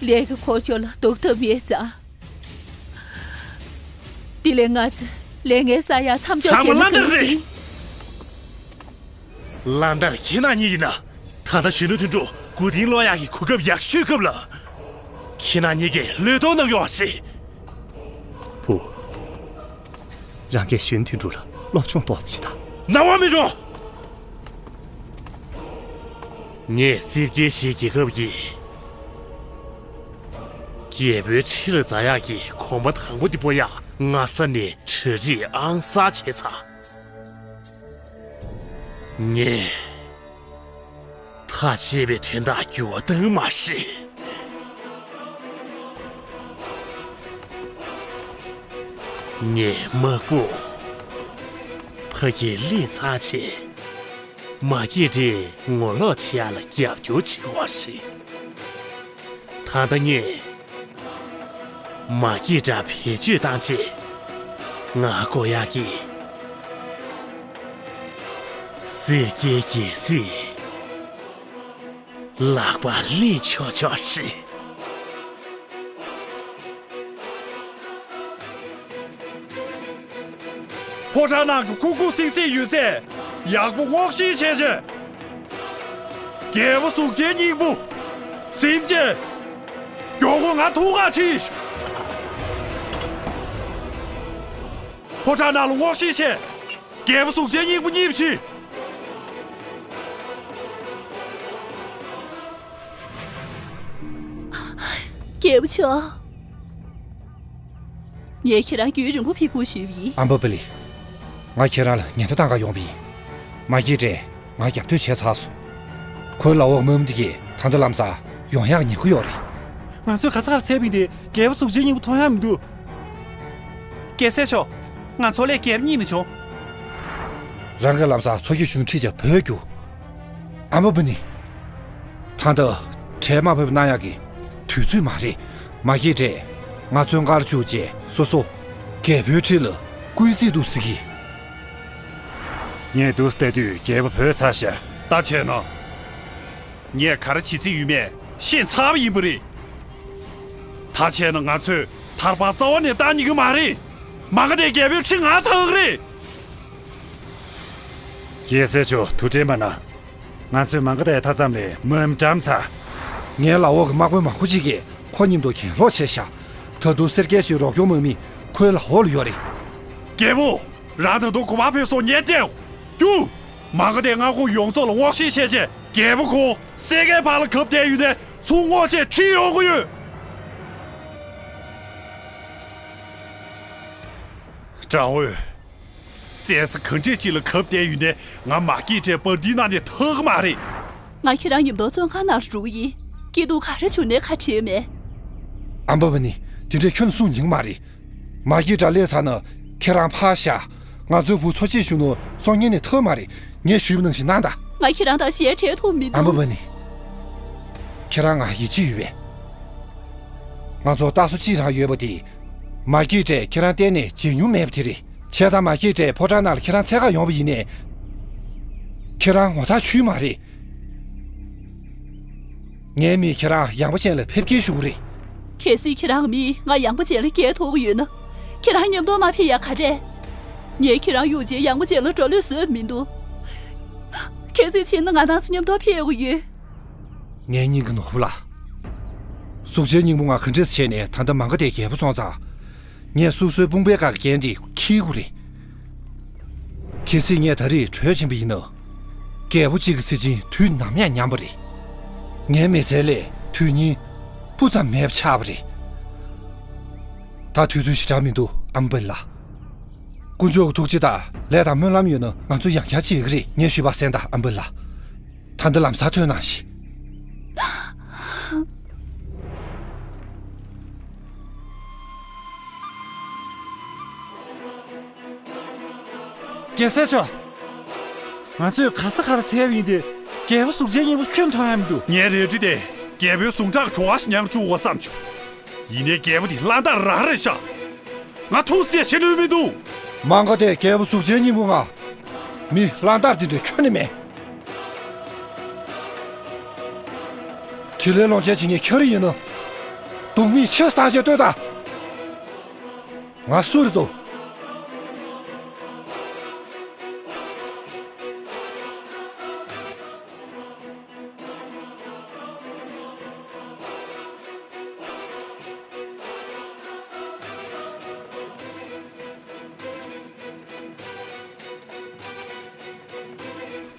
ལས་ཀྱི་འཁོར་ཕྱོགས་ལ་ལྡོག་ཐབས་མེད་ཙང་། དེ་ལས་ང་ཚོས་ལས་ངན་བསགས་ཡག་མཚམས་འཇོག་བྱས་ན་གང་ཞིག་ལན་ལྟར་ཁྱེད་རྣམ་གཉིས་ཡིན་ན། ད་ལྟ་གཞོན་ནུ་དོན་གྲུབ་མགོ་རྟིང་སློག་ཡག་གི་གོ་སྐབས་ཡག་ཤོས་སྐབས་ལ། ཁྱེད་རྣམ་གཉིས་ཀྱིས་བློས་གཏོང་གནང་ཡོང་བ་རེད། བུ། རང་གིས་གཞོན་དོན་གྲུབ་ལ་སློབ་སྦྱོང་ཏོག་ཙམ་བྱེད་དང་། གནང་བ་མི་འདུག་ངས་སེར་སྐྱའི་གཞིས་རྒྱལ་ཁབ་ཀྱི་རྒྱལ་པོའི་ཁྲི་ལ་འཛེག་ཡག་གི་གོམ་པ་དང་པོ་དེ་སྤོ་ཡག་སྔ་ས་ནས་གྲ་སྒྲིག་ཨང་གསར་བྱས་ཚར། ངས་ཐག་བཅད་པའི་དོན་དག་འགྱུར་བ་གཏོང་མ་ཤེས། ངས་དམག་དཔུང་ཕ་གིར་སླེབས་ཚར་རྗེས། མ་སྐྱེས་དགྲས་ངོ་ལོག་བྱེད་ཡག་ལ་རྒྱབ་སྐྱོར་བྱེད་དགོས་པ་རེད། ད་ལྟ་ངས་མ་སྐྱེས་དགྲ་བེད་སྤྱོད་བཏང་རྗེས། ང་དགོས་ཡག་གི་སེར་སྐྱའི་རྒྱལ་སྲིད་ལག་པར་ལེན་ཆོག་ཆོག་རེད། ཕོ་བྲང་ནང་གི་ཁུག་ཁུག་སིང་སིང་ཡོད་ཚད་ཡག་པོ་སྔོག་བཤེར་བྱས་རྗེས། རྒྱལ་པོ་གཟུགས་ཅན་སྙིང་པོ་ཟིན་རྗེས། མགྱོགས་པོ་ང་ཐུག་ག་ཁྲིད་ཤོག་ཕོ་བྲང་ནང་ལ་སྔོག་བཤེར་བྱས། རྒྱལ་པོ་གཟུགས་ཅན་སྙིང་པོ་རྙེད་པ་ཅིག་རྒྱལ་པོ་མཆོག་ངས་ཁྱེད་རང་རྒྱུན་རིང་པོ་ཕེབས་སྒུག་ཞུས་པ་ཡིན། ཨམ་བྷ་བྷ་ལི། ང་ཁྱེད་རང་ལ་ཉེན་བརྡ་བཏང་ག་ཡོང་བ་ཡིན། མ་སྐྱེས་དགྲས་ང་རྒྱབ་གཏོད་བྱས་ཚར་སོང་། ཁོའི་ལག་འོག་དམག་མི་དེ་གས་ད་ལྟ་ལམ་སང་ཡོང་ཡག་ཉེན་ཁ་ཡོད་རེད། ང་ཚོས་ག་ས་གར་འཚོལ་བ་ཡིན་ཏེ་རྒྱལ་པོ་གཟུགས་ཅན་སྙིང་པོ་མཐོང་ཡག་མི་འདུག་རྒྱལ་སྲས་མཆོག་ང་ཚོ་ལས་རྒྱལ་པོ་རྙེད་མི་བྱུང་། རང་གིས་ལམ་སང་མཚོ་སྐྱེས་གཞོན་ནུ་ཁྲིད་བྱས་བོད་རྒྱུགས། ཨམ་བྷ་བྷ་ནི། ད་ལྟ་བྲེལ་མ་བབས་གནང་ཡག་གི་དུས་ཚོད་མ་རེད། མ་སྐྱེས་དགྲས་ང་ཚོའི་མགར་བཅུག་རྗེས་སོ་སོ་རྒྱལ་པོའི་ཁྲི་ལ་སྐུལ་རྩིས་འདུག་ཟེར་གི། ངས་འདུག་སེ་ལྟ་དུས་རྒྱལ་པོ་བོས་ཚར་ཤག་ད་བྱས་ན། ངས་ག་རེ་བྱེད་རྩིས་ཡོད་མེད་ཤེས་ཚར་བ་ཡིན་པ་རེད། ད་བྱས་ན་ང་ཚོས་ཐར་པ་རྩ་བ་ནས་བཏང་ཉན་གི་མ་རེད། མ་ག་དྷའི་རྒྱལ་པོའི་ཁྲི་ང་ཐག་རེད། རྒྱལ་སྲས་མཆོག་ཐུགས་དྲན་པ་གནང་། ང་ཚོས་མ་ག་དྷའི་མཐའ་མཚམས་ལ་དམག་མི་བཀྲམ་ཚར། ངའི་ལག་འོག་གི་དམག་དཔོན་མང་པོ་ཅིག་གིས་ཁོ་མཉམ་དུ་གྱེན་ལོག་བྱས་ཤག་ད་དུང་སེར་སྐྱའི་གཞིས་རོགས་སྐྱོར་དམག་མི་ཁོའི་ལག་འོག་ལ་ཡོད་རེད། རྒྱལ་པོ། རང་ད་དུང་གོ་བ་ཕེབས་སོང་ངས་བལྟས། རྒྱུགས། མ་ག་དྷའི་མངའ་ཁོངས་ཡོངས་རྫོགས་ལ་སྔོག་བཤེར་བྱས་རྗེས་རྒྱལ་པོ་ཁོང་སེར་སྐྱའི་བར་ལ་གབ་བསྡད་ཡོད་དུས་ཚུར་སྔོག་བྱས་ཁྲིད་ཡོང་གི་ཡོད། དགྲ་བོས། བཙན་ས་ག་འདྲས་ཅིག་ལ་གབ་བསྡད་ཡོད་ནའི་ང་མ་སྐྱེས་དགྲའི་བར་མདེའུ་ནང་ནས་ཐར་གི་མ་རེད། ང་ཁྱེད་རང་མཉམ་དུ་བཙོན་ཁང་ནང་ལ་འགྲོ་གི་ཡིན། སྐྱིད་སྡུག་ག་རེ་བྱུང་ནའི་ཁ་བྲལ་མེད། ཨམ་བྷ་བྷ་ནི། དེ་འདྲས་ཁྱོན་གསུང་ཉན་གི་མ་རེད། མ་སྐྱེས་དགྲ་སླེབས་ཚར་ན་ཁྱེད་རང་ཕར་བཞག་ང་ཚོའི་བུ་མཚོ་སྐྱེས་གཞོན་ནུ་སྲོག་ཉེན་ནས་ཐར་མ་རེད། ངས་ཞུས་པ་ནང་བཞིན་གནང་དང་། ང་ཁྱེད་རང་དང་ཞལ་བྲལ་ཐུབ་མི་འདུག་ཨམ་བྷ་བྷ་ནི། ཁྱེད་རང་ང་ཡིད་ཆེས་ཡོད་པས། ང་ཚོར་རྟ་ཟོ་གཅིག་རང་ཡོད་པ་དེ། མ་སྐྱེས་དགྲས་ཁྱེད་རང་གཏན་ནས་བརྗེད་མྱོང་མེད་པ་དེ་རེད། བྱས་ཙང་མ་སྐྱེས་དགྲས་ཕོ་བྲང་ནང་ལ་ཁྱེད་རང་འཚོལ་ག་ཡོང་བ་ཡིན་ནའི། ཁྱེད་རང་ངོ་ཐག་ཆོད་མ་རེད། ངའི་མིས་ཁྱེད་རང་ཡངས་པ་ཅན་ལ་ཕེབས་སྐྱེལ་ཞུ་གི་རེད། གལ་སྲིད་ཁྱེད་རང་མིས་ང་ཡངས་པ་ཅན་ལ་སྐྱེལ་ཐུབ་ཀྱི་ཡོད་ན། ཁྱེད་རང་མཉམ་དུ་མ་ཕེབས་ཡག་ག་རེད། ངས་ཁྱེད་རང་གཡུག་རྗེས་ཡངས་པ་ཅན་ལ་འགྲོ་ལོས་བཟོས་མི་འདུག་གལ་སྲིད་ཕྱིན་ན་ང་རང་ཚོ་མཉམ་དུ་ཕེབས་དགོས་ཡོད། ངའི་སྙིང་གི་ནོར་བུ་ལགས། གཟུགས་ཅན་སྙིང་པོ་ང་ག་འདྲས་བྱས་ནས་ད་ལྟ་མ་ག་དྷའི་རྒྱལ་པོ་སོང་ཙང་། ངས་སོ་སོའི་དཔུང་པའི་སྒང་གི་རྒྱན་དེ་འཁྱེར་དགོས་རེད། གལ་སྲིད་ངས་ད་རེས་བྲོས་ཕྱིན་པ་ཡིན་ན། རྒྱལ་པོ་གཅིག་གི་ཚེ་ཕྱི་དུས་ནམ་ཡང་ཉམས་པ་རེད། ངའི་མི་ཚེ་ལས་དུས་ཡུན་སྤུ་ཙམ་མེད་པ་ཆགས་པ་རེད། ད་དུས་ཚོད་ཞེ་དྲག་མི་འདུག་ཨམ་བྷ་བྷ་ལ། དཀོན་མཆོག་གི་ཐུགས་རྗེ་དང་ལས་དང་སྨོན་ལམ་ཡོད་ན་ང་ཚོ་ཡང་བསྐྱར་བྱེད་ཀྱི་རེད། ངས་ཞུས་པ་གསན་དང་ཨམ་བྷ་བྷ་ལ། ད་འདི་ལམ་སང་ཐོན་གནང་ཞིག་རྒྱལ་སྲས་མཆོག་ང་ཚོས་ག་ས་ག་རུ་འཚོལ་བ་ཡིན་ཏེ། རྒྱལ་པོ་གཟུགས་ཅན་སྙིང་པོ་ཁྱོན་མཐོང་ཡ་མི་འདུག་ངའི་རལ་གྲི་དེ་རྒྱལ་པོའི་ཟུངས་ཁྲག་གི་བྲོ་བ་ཞིག་མྱང་བཅུག་གོ་བསམ་བྱུང་། ཡིན་ནའི་རྒྱལ་པོ་དེ་བླ་འདར་རང་རེད་ཤག་ང་ཐུགས་སྲས་བྱེད་ནུས་མི་འདུག་མ་ག་དྷའི་རྒྱལ་པོ་གཟུགས་ཅན་སྙིང་པོ་ང་། མི་གླང་དར་དེ་འདྲ་ཁྱོན་ནས་མེད། འཕྲིན་ལས་སློང་བྱས་བྱེད་མཁན་ཁྱོད་རང་ཡིན་ནོ། སྡུག་མིག་ཆེ་སྟངས་ཤིག་ལྟོས་དང་། ང་སུ་རེད་དོ།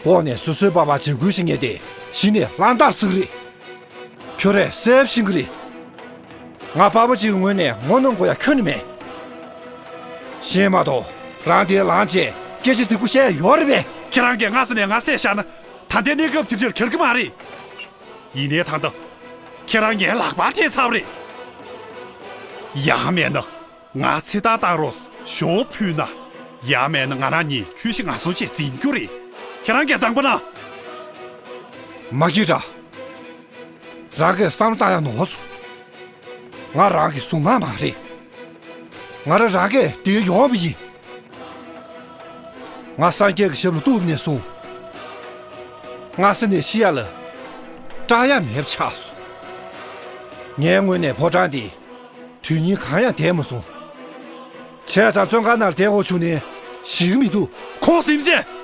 ལྐོག་ནས་སོ་སོའི་པ་ཕ་འཇབ་རྒོལ་བྱེད་མཁན་དེ་གཞི་ནས་གླང་དར་ཟེར་གི་རེད། ཁྱོད་རས་གསལ་པོ་ཤེས་ཀྱི་རེད། ང་པ་ཕ་གཅིག་གི་ངོས་ནས་ངོ་གནོང་དགོས་ཡ་ཁྱོན་ནས་མེད། ཤེས་མ་གཏོགས་རང་དེ་ལངས་བྱས་སྐད་ཆ་དེ་གུ་བཤད་ཡ་ཡོད་རེད་པས། ཁྱེད་རང་གིས་སྔ་ས་ནས་ང་བསད་བཞག་ན་ད་ལྟའི་གནས་སྐབས་དེ་འདྲར་གྱུར་གི་མ་རེད། ཡིན་ནའི་ད་ལྟ་ཁྱེད་རང་ངའི་ལག་པར་ཐེབས་ཚར་བ་རེད། ཡང་མེད་ན། ང་ཚེ་ཐར་བཏང་རོགས་ཞུ་ཕུལ་ན། ཡང་མེད་ན་ང་རང་གཉིས་ཁྱོད་ཤི་ང་གསོན་བྱས་འཛིན་རྒྱུ་རེད། ཁྱེད་རང་གིས་དང་པོ་ན། མ་སྐྱིད་དྲ། རང་གིས་བསམ་བློ་བཏང་ཡ་ནོར་སོང་། ང་རང་གི་གཟུགས་ནག་མ་རེད། ང་རང་རང་གིས་བསྡད་ཡོང་བ་ཡིན། ང་སངས་རྒྱས་ཀྱི་ཞབས་ལ་གཏུགས་ནས་བཟུང་། སྔ་ས་ནས་ཤི་ཡ་ལ་སྐྲག་ཡ་མེད་པ་ཆགས་སོང་། ངའི་ངོས་ནས་ཕོ་བྲང་འདི་དུས་ཡུན་གང་ཡང་བསྡད་མ་སོང་། བྱས་ཙང་བཙོན་ཁང་ནང་བསྡད་དགོས་བྱུང་ནས་ཞིག་མི་འདུག་ཁོང་སེམས་ཅན།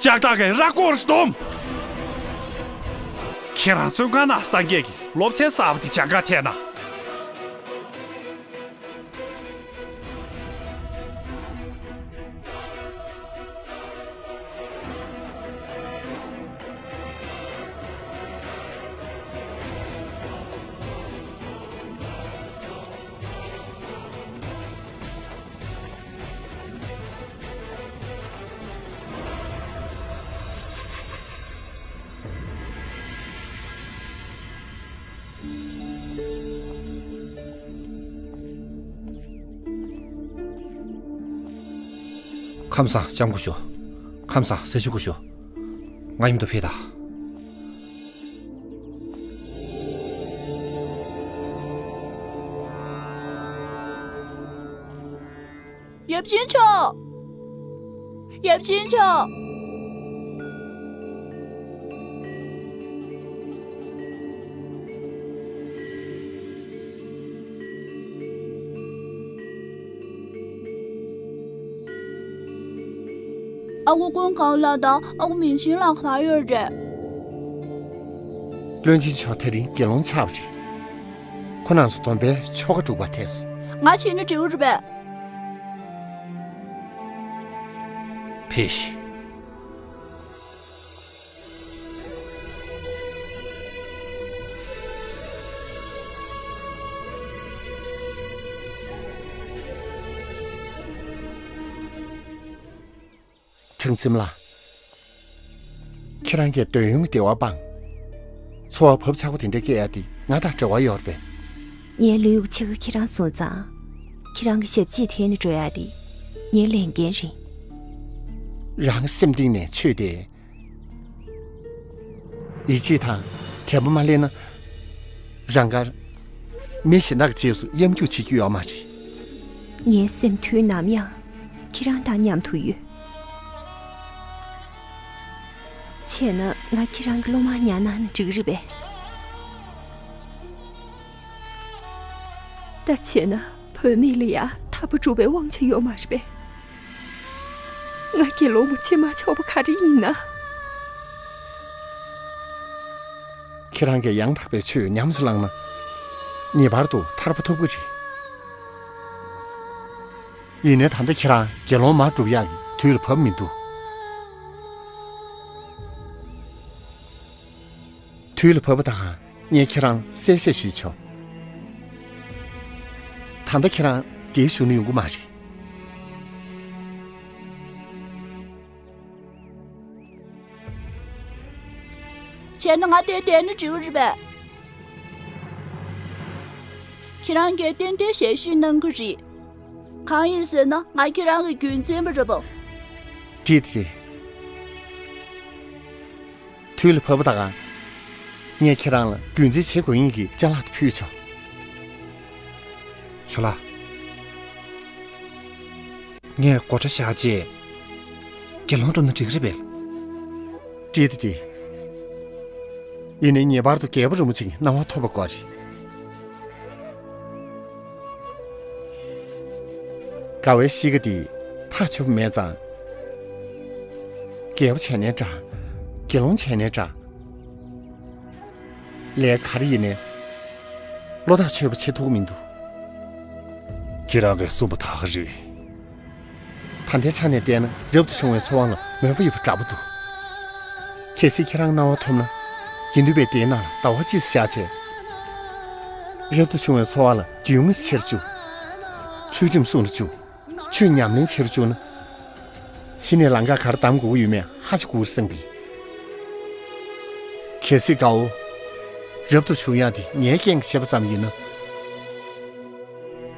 ལྕགས་ཐག་གིས་ར་སྐོར་སྡོམ། ཁྱེད་རང་བཙོན་ཁང་ནང་སངས་རྒྱས་ཀྱི་སློབ་ཚན་གསར་པ་དེ་སྦྱང་ག་ཐད་ན། ཁམས་བཟང་། ལྕམ་སྐུ་ཞབས། ཁམས་བཟང་། ཟས་བཅུད་སྐུ་ཞབས། ང་མཉམ་དུ་ཕེབས་དང་། ཡབ་ཆེན་མཆོག་ཡབ་ཆེན་མཆོག་ཨ་ཁུ་ཀུན་དགའ་ལགས་དང་ཨ་ཁུ་མིང་ཆེན་ལགས་ག་པར་ཡོད་རེད། བློན་ཆེན་མཆོག་དེ་རིང་དགེ་སློང་ཆགས་པ་རེད། ཁོ་རྣམ་ཚོ་སྡོམ་པའི་ཆོ་ག་སྒྲུབ་པར་ཐད་སོང་། ང་བྱས་ན་འགྲིག་གི་རེད་པས། ཕེབས་ཤིག་ཁྲང་ཚིམ་ལགས། ཁྱེད་རང་གིས་འདོད་ཡོན་གྱི་བདེ་བ་སྤངས། འཚོ་བ་བབ་ཆགས་པོ་དེ་འདྲ་སྐྱེལ་ཡ་དེ་ང་དང་འབྲེལ་བ་ཡོད་རེད་པས། ངའི་ལུས་ཡུག་ཕྱེད་ཀ་ཁྱེད་རང་བཟུང་ཙང་། ཁྱེད་རང་གི་ཞབས་ཕྱི་དེ་ནི་འགྲོ་ཡ་དེ་ངའི་ལས་འགན་རེད། རང་སེམས་གཏིང་ནས་ཆོས་དེ། ཡིད་ཆེས་དང་དད་པ་མ་སླེབས་ན། རང་དགར་མི་གཞན་དག་གི་རྗེས་སུ་གཡམ་རྒྱུག་བྱེད་རྒྱུ་ཡོད་མ་རེད། ངའི་སེམས་དུས་ནམ་ཡང་ཁྱེད་རང་དང་མཉམ་དུ་ཡོད། བྱས་ན་ང་ཁྱེད་རང་གི་སློབ་མ་ཉར་གནང་ན་འགྲིག་གི་རེད་པས། ད་བྱས་ན་བུད་མེད་ལ་ཡ་ཐར་པ་སྒྲུབ་པའི་དབང་ཆ་ཡོད་མ་རེད་པས། ང་དགེ་སློང་མོ་བྱེད་མ་ཆོག་པ་ག་རེ་ཡིན་ན། ཁྱེད་རང་གིས་ཡང་དག་པའི་ཆོས་ཉམས་སུ་བླངས་ན། ངེས་པར་དུ་ཐར་པ་ཐོབ་ཀྱི་རེད། ཡིན་ནའི་ད་ལྟ་ཁྱེད་རང་དགེ་སློང་མར་སྒྲུབ་ཡག་གི་དུས་ལ་བབ་མི་འདུག་དུས་ལ་བབ་པ་དང་ངས་ཁྱེད་རང་གསལ་བཤད་ཞུས་ཆོག་ད་ལྟ་ཁྱེད་རང་འདིའི་གཞུག་ནས་ཡོང་གི་མ་རེད། བྱས་ན་ང་དེར་བསྡད་ན་འགྲིག་གི་རེད་པས། ཁྱེད་རང་གིས་ཏན་ཏན་ཞལ་བཞེས་གནང་གི་རེད། གང་ཡིན་ཟེར་ན་ང་ཁྱེད་རང་གི་རྒྱུན་འཛིན་པ་རེད་པ། འགྲིག་རེད། དུས་ལ་བབ་པ་དང་། ངས་ཁྱེད་རང་ལ་རྒྱུན་འཛིན་བྱེད་དགོས་ངེས་ཀྱི་ཅ་ལག་དེ་ཕུལ་ཆོག་ཇོ་ལགས། ངས་སྒོ་ཁྲ་བཞག་རྗེས། དགེ་སློང་སྒྲུབ་ན་འགྲིག་གི་རེད་པས། འགྲིག་དང་འགྲིག། ཡིན་ནའི་ངེས་པར་དུ་རྒྱལ་པོ་རིན་པོ་ཆེའི་གནང་བ་ཐོབ་པ་དགོས་རེད། དགའ་བའི་གཤིས་ཀ་འདི་ཐག་ཆོད་པ་མེད་ཙང་། རྒྱལ་པོ་བྱས་ནའི་འདྲ། དགེ་སློང་བྱས་ནའི་འདྲ། ལས་ག་རེ་ཡིན་ནའི་བློ་ཐག་ཆོད་པ་བྱེད་ཐུབ་ཀྱི་མི་འདུག། ཁྱེད་རང་གིས་གསུངས་པ་ད་ག་རེད། ད་ལྟའི་ཆ་ནས་བལྟས་ན་རབ་ཏུ་བྱུང་བའི་འཚོ་བ་ལ་མོས་པ་ཡོད་པ་འདྲ་པོ་འདུག། གལ་སྲིད་ཁྱེད་རང་གནང་བ་ཐོབ་ན། དགེ་འདུན་པའི་སྡེའི་ནང་ལ་ཟླ་བ་གཅིག་བཞག་བྱས། རབ་ཏུ་བྱུང་བའི་འཚོ་བ་ལ་རྒྱུས་མངའ་ཆེ་རུ་བཅུག། ཚུལ་ཁྲིམས་སྲུང་རུ་བཅུག། ཆོས་ཉམས་ལེན་བྱེད་རུ་བཅུག་ན། གཞི་ནས་ལམ་ཁ་ག་རེ་གདམ་དགོས་ཀྱི་ཡོད་མེད་ཧ་ཅང་གོ་གི་རེད་བསམ་གི། གལ་སྲིད་དགའ་བོ་རབ་ཏུ་བྱུང་ཡག་དེ་ངའི་རྐྱེན་གྱིས་བྱས་པ་ཙམ་ཡིན་ན།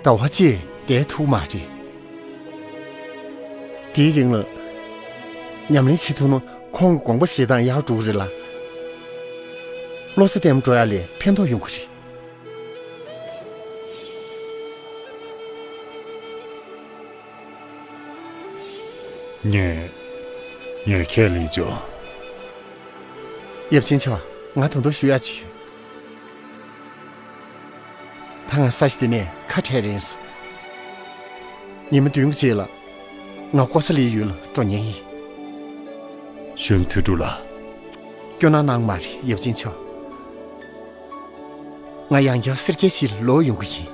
ཟླ་བ་གཅིག་བསྡད་ཐུབ་མ་རེད། དེའི་རིང་ལ་ཉམས་ལེན་བྱེད་ཐུབ་ན་ཁོང་གི་དགོངས་པ་བཞེས་སྟངས་ཡག་འགྲོ་གི་རེད་ལ། བློ་རྩེ་བརྟན་པོ་འགྲོ་ཡག་ལ་ཕན་ཐོགས་ཡོང་གི་རེད། ངས། ངས་ཁས་ལེན་བྱུང་། ཡབ་ཆེན་མཆོག། ང་ད་དུང་ཞུ་ཡག་ཅིག་ཡོད། ད་ང་ས་གཞི་འདི་ནས་ཁ་བྲལ་རན་སོང་། ཉི་མ་བདུན་གྱི་རྗེས་ལ་ང་ཀོ་ས་ལིའི་ཡུལ་ལ་འགྲོ་མཁན་ཡིན། གཞོན་ནུ་ཐོས་གྲུབ་ལགས། སྐྱོ་སྣང་གནང་མ་རེད་ཡབ་ཆེན་མཆོག། ང་ཡང་བསྐྱར་སེར་སྐྱའི་གཞིས་ལ་ལོག་ཡོང་གི་ཡིན།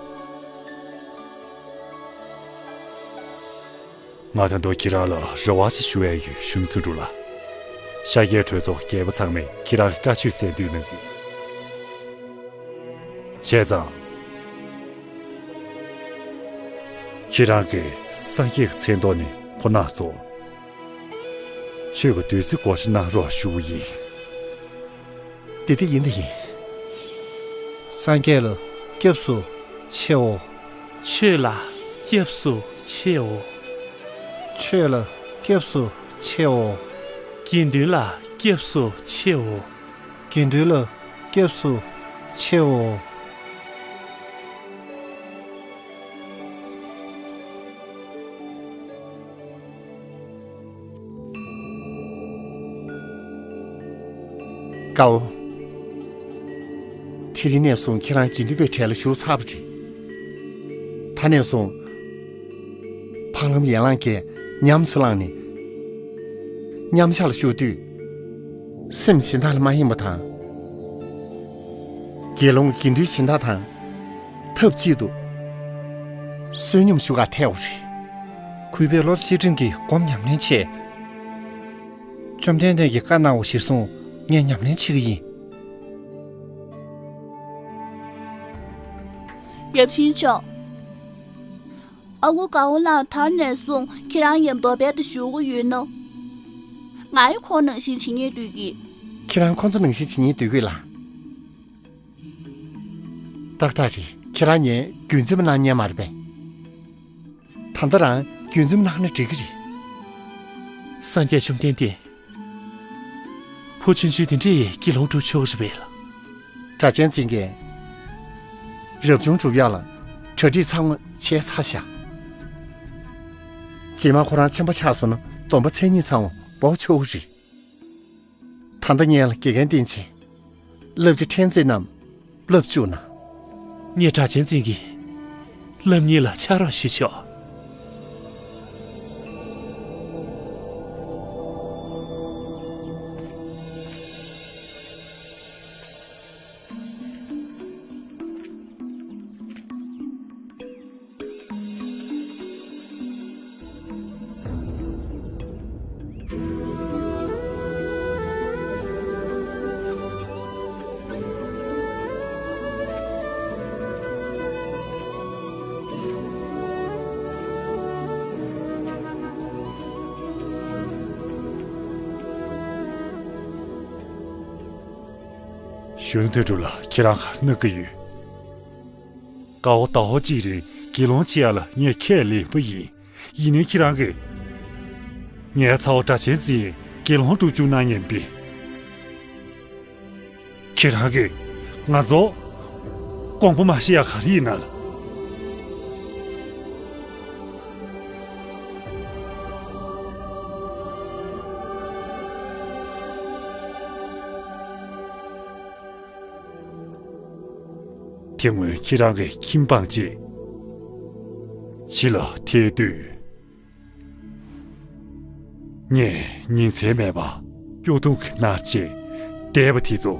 ང་ད་དུང་ཁྱེད་རང་ལ་རེ་བ་ཞིག་ཞུ་ཡས་ཡོད། གཞོན་ནུ་ཐོས་གྲུབ་ལགས། ཤཱཀྱའི་གྲོས་ཚོགས་རྒྱལ་པོ་ཚང་མས་ཁྱེད་རང་གི་བཀའ་ཆོས་གསན་འདོད་གནང་གི། བྱས་ཙང་། ཁྱེད་རང་གིས་སངས་རྒྱས་ཀྱི་མཚན་ཐོག་ནས་ཁོང་རྣམ་ཚོ། ཆོས་ཀྱི་བདུད་རྩི་བགོ་བཤའ་གནང་རོགས་ཞུ་གི་ཡིན། དེ་དེ་ཡིན་དེ་ཡིན། སངས་རྒྱས་ལ་སྐྱབས་སུ་མཆིའོ། ཆོས་ལ་སྐྱབས་སུ་མཆིའོ། ཆོས་ལ་སྐྱབས་སུ་མཆིའོ། དགེ་འདུན་ལ་སྐྱབས་སུ་མཆིའོ། དགེ་འདུན་ལ་སྐྱབས་སུ་མཆིའོ། དགའ་བོ། དེ་རིང་ནས་བཟུང་ཁྱེད་རང་དགེ་འདུན་པའི་གྲལ་ལ་ཞུགས་ཚར་བ་རེད། ད་ནས་བཟུང་། འཕགས་ལམ་ཡན་ལག་བརྒྱད་ཉམས་སུ་བླངས་ནས། མཉམ་བཞག་ལ་བཞུགས་དུས། སེམས་གཞན་དག་ལ་མ་ཡེངས་པ་དང་། དགེ་སློང་དགེ་འདུན་གཞན་དག་དང་། ཐབས་གཅིག་ཏུ་བསོད་སྙོམས་ཞུ་གར་ཐལ་བ་རེད། གུས་པས་བློ་གཅིག་སྒྲིམ་གྱིས་སྒོམ་ཉམས་ལེན་བྱས། བཅོམ་ལྡན་འདས་ཀྱིས་བཀའ་གནང་བ་གཞིར་བཟུང་ངས་ཉམས་ལེན་བྱེད་ཀྱི་ཡིན། ཡབ་ཆེན་མཆོག། ཨ་ཁུ་དགའ་བོ་ལགས་ད་ནས་བཟུང་ཁྱེད་རང་མཉམ་དུ་རྦད་དེ་བཞུགས་ཀྱི་ཡོད་ན། ང་ཡང་ཁོང་ནང་བཞིན་བྱེད་སྙིང་འདོད་ཀྱི། ཁྱེད་རང་ཁོང་ཚོ་ནང་བཞིན་བྱེད་སྙིང་འདོད་ཀྱི་ལགས། ཏག་ཏག་རེད། ཁྱེད་རང་ངའི་རྒྱུན་འཛིན་པ་གནང་མཁན་མ་རེད་པས། ད་ལྟ་རང་རྒྱུན་འཛིན་པ་གནང་ན་འགྲིག་གི་རེད། སངས་རྒྱས་བཅོམ་ལྡན་འདས། ཕོ་ཆུང་ཆུང་དེ་འདྲས་དགེ་སློང་སྒྲུབ་ཆོག་གི་རེད་པས་ལགས། སྒྲ་གཅན་འཛིན་མཁན། རབ་བྱུང་སྒྲུབ་ཡག་ལ་གྲ་སྒྲིག་ཚང་མ་བྱས་ཚར་བཞག། རྗེས་མ་ཁོ་རང་ཆེན་པོ་ཆགས་སོང་ན་སྡོམ་པ་མཚན་ཉིད་ཚང་མ་འབོག་ཆོག་གི་རེད། ད་ལྟ་ངས་ལ་དགེ་རྒན་བསྟེན་བྱས། བསླབ་བྱ་ཕྲན་ཚེགས་རྣམས་བསླབ་བཅུག་གནང་། ངས་སྒྲ་གཅན་འཛིན་གྱི་བསླབ་གཉེར་ལ་ཕྱག་རོགས་ཞུ་ཆོག། གཞོན་ནུ་ཐོས་གྲུབ་ལགས། ཁྱེད་རང་ག་རེ་གནང་གི་ཡོད། དགའ་བོ་ཟླ་བ་གཅིག་རིང་དགེ་སློང་བྱེད་ཡག་ལ་ངས་ཁས་ལེན་པ་ཡིན། ཡིན་ནའི་ཁྱེད་རང་གིས་ངའི་ཚ་བོ་སྒྲ་གཅན་འཛིན་དགེ་སློང་སྒྲུབ་བཅུག་གནང་ཉན་པས། ཁྱེད་རང་གིས་ང་ཚོ་དགོངས་པ་མ་བཞེས་ཡག་ག་རེ་ཡིན་ན་ལགས། དེ་སྔོན་ཁྱེད་རང་གི་ཁྱིམ་སྤངས་རྗེས་ཕྱི་ལ་ཐལ་དུས། ངས་ཉིན་མཚན་མེད་པར་སྐྱོ་གདུང་གིས་མནར་བྱས་བསྡད་པ་དེ་ཚོ་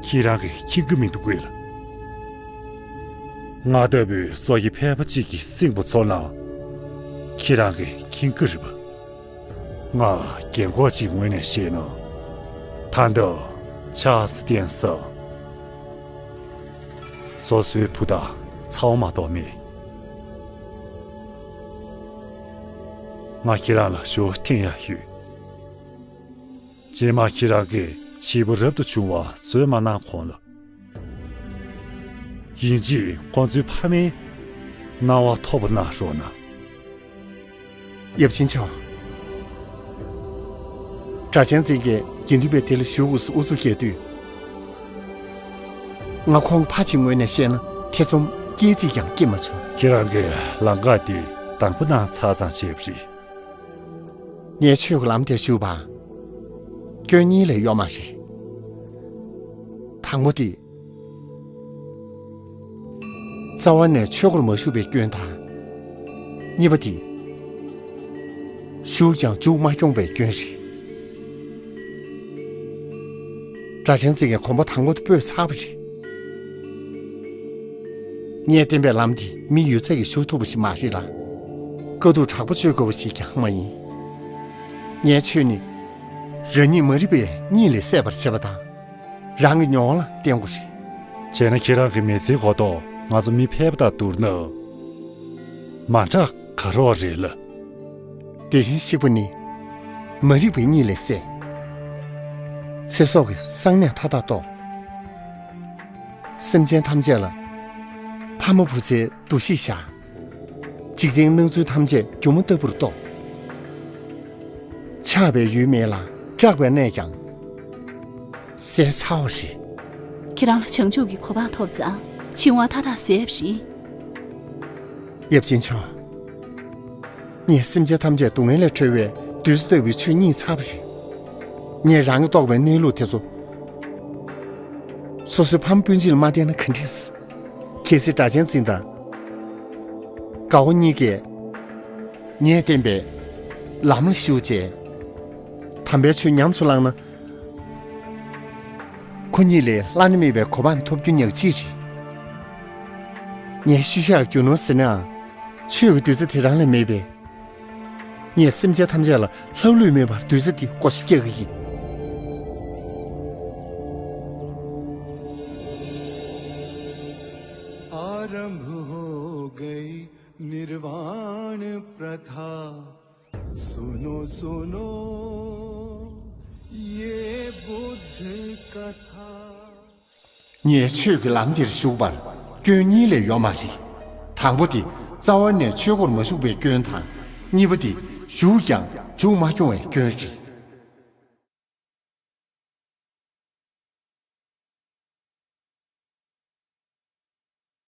ཁྱེད་རང་གིས་མཁྱེན་གྱི་མི་འདུག་གས་ལ། ང་ལྟ་བུའི་སྲོག་གི་ཕལ་པ་གཅིག་གི་སེམས་པ་ཚོར་ན། ཁྱེད་རང་གིས་མཁྱེན་གྱི་རེད་པ། ང་རྒན་གོག་ཅིག་ངོས་ནས་བཤད་ན། ད་ལྟ་ཆགས་སེ་བསྡད་ས། སོ་སོའི་བུ་དང་ཚ་བོ་མ་གཏོགས་མེད། ང་ཁྱེད་རང་ལ་ཞུ་བ་འཐེན་ཡག་ཡོད། རྗེས་མ་ཁྱེད་རང་གིས་བྱིས་པ་རབ་ཏུ་བྱུང་བ་བཟོས་མ་གནང་གོང་ལ། ཡིན་གཅིག་ཁོང་ཚོའི་ཕ་མའི་སྣང་བ་ཐོབ་པ་གནང་རོགས་གནང་། ཡབ་ཆེན་མཆོག། སྒྲ་གཅན་འཛིན་གྱིས་དགེ་འདུན་པའི་སྡེ་ལ་ཞུགས་དགོས་སུ་ཨུ་ཚུགས་བསྐྱེད་དུས། ང་ཁོང་ཕ་ཅིག་ངོས་ནས་བཤད་ན་ཐེ་ཚོམ་སྐད་ཅིག་ཀྱང་སྐྱེས་མ་བྱུང་། ཁྱེད་རང་གིས་ལམ་ཁ་འདི་དང་པོ་གནང་ཚར་ཙམ་བྱས་པ་རེད། ངས་ཆོས་ཀྱི་ལམ་དེར་ཞུགས་པར་སྐྱོན་གཉིས་ལས་ཡོད་མ་རེད། དང་པོ་དེ། རྩ་བ་ནས་ཆོས་སྒོར་མ་ཞུགས་པའི་སྐྱོན་དང་། གཉིས་པ་དེ། ཞུགས་ཀྱང་མཇུག་མ་སྐྱོང་བའི་སྐྱོན་རེད། སྒྲ་གཅན་འཛིན་གྱིས་གོམ་པ་དང་པོ་དེ་སྤོས་ཚར་བ་རེད། ངས་བསྟན་པའི་ལམ་འདི་མི་ཡོད་ཚད་ཀྱིས་ཞུགས་ཐུབ་པ་ཞིག་མ་རེད་ལ། དཀའ་སྡུག་དྲག་པོ་སྤྱོད་དགོས་པ་ཞིག་ཀྱང་མ་ཡིན། ངའི་ཆོས་ནི་རང་ཉིད་མ་རིག་པའི་གཉིད་ལས་སད་པར་བྱེད་པ་དང་། རང་གི་མྱོང་བ་ལ་བརྟེན་དགོས་རེད། བྱས་ན་ཁྱེད་རང་གི་མི་ཚེའི་གོ་རྟོགས་ང་ཚོ་མི་ཕལ་པ་དང་བསྡུར་ན་མ་འདྲ་ག་རོགས་རེད་ལ། དེ་བཞིན་གཤེགས་པ་ནི་མ་རིག་པའི་གཉིད་ལས་སད། ཚེ་སྲོག་གི་གསང་གནས་མཐའ་དག་རྟོགས། སེམས་ཅན་ཐམས་ཅད་ལ་ཕ་མ་བུ་ཚའི་འདུ་ཤེས་བཞག། འཇིག་རྟེན་སྣང་ཚུལ་ཐམས་ཅད་སྒྱུ་མ་ལྟ་བུར་རྟོགས། ཆགས་པའི་ཡུལ་མེད་ལ་སྐྲག་པའི་གནས་ཀྱང་ཟད་ཚར་བ་རེད། ཁྱེད་རང་ལ་བྱང་ཆུབ་ཀྱི་གོ་འཕང་ཐོབ་ཙང་འཆིང་བ་མཐའ་དག་ཟད་པ་རེད། ཡབ་ཆེན་མཆོག། ངས་སེམས་ཅན་ཐམས་ཅད་སྡུག་བསྔལ་ལས་གྲོལ་བའི་བདུད་རྩི་ལྟ་བུའི་ཆོས་རྙེད་ཚར་བ་རེད། ངས་རང་གི་རྟོགས་པའི་གནས་ལུགས་དེ་ཚོ་སོ་སོའི་ཕ་མ་སྤུན་མཆེད་ལ་མ་བསྟན་ན་ག་འགྲིག། གལ་སྲིད་སྒྲ་གཅན་འཛིན་དང་དགའ་བོ་གཉིས་ཀས་ངས་བསྟན་པའི་ལམ་ལ་ཞུགས་རྗེས་དམ་པའི་ཆོས་ཉམས་སུ་བླངས་ན། ཁོ་གཉིས་ལས་བླ་ན་མེད་པའི་གོ་འཕང་ཐོབ་རྒྱུ་ཉག་གཅིག་རེད། ངས་ཤུལ་བཞག་རྒྱུ་ནོར་ཟེར་ནའང་ཆོས་ཀྱི་བདུད་རྩི་དེ་རང་ལས་མེད་པས། ངས་སེམས་ཅན་ཐམས་ཅད་ལ་ལྷག་ལུས་མེད་པར་བདུད་རྩི་འདི་བགོ་བཤའ་རྒྱག་གི་ཡིན། आरंभ हो गई निर्वाण प्रथा। सुनो सुनो ये बुद्ध कथा। ངས་ཆོས་ཀྱི་ལམ་འདིར་ཞུགས་པར་སྐྱོན་གཉིས་ལས་ཡོད་མ་རེད། དང་པོ་དེ་རྩ་བ་ནས་ཆོས་སྒོར་མ་ཞུགས་པའི་སྐྱོན་དང་། གཉིས་པ་དེ་ཞུགས་ཀྱང་མཇུག་མ་སྐྱོང་བའི་སྐྱོན་རེད།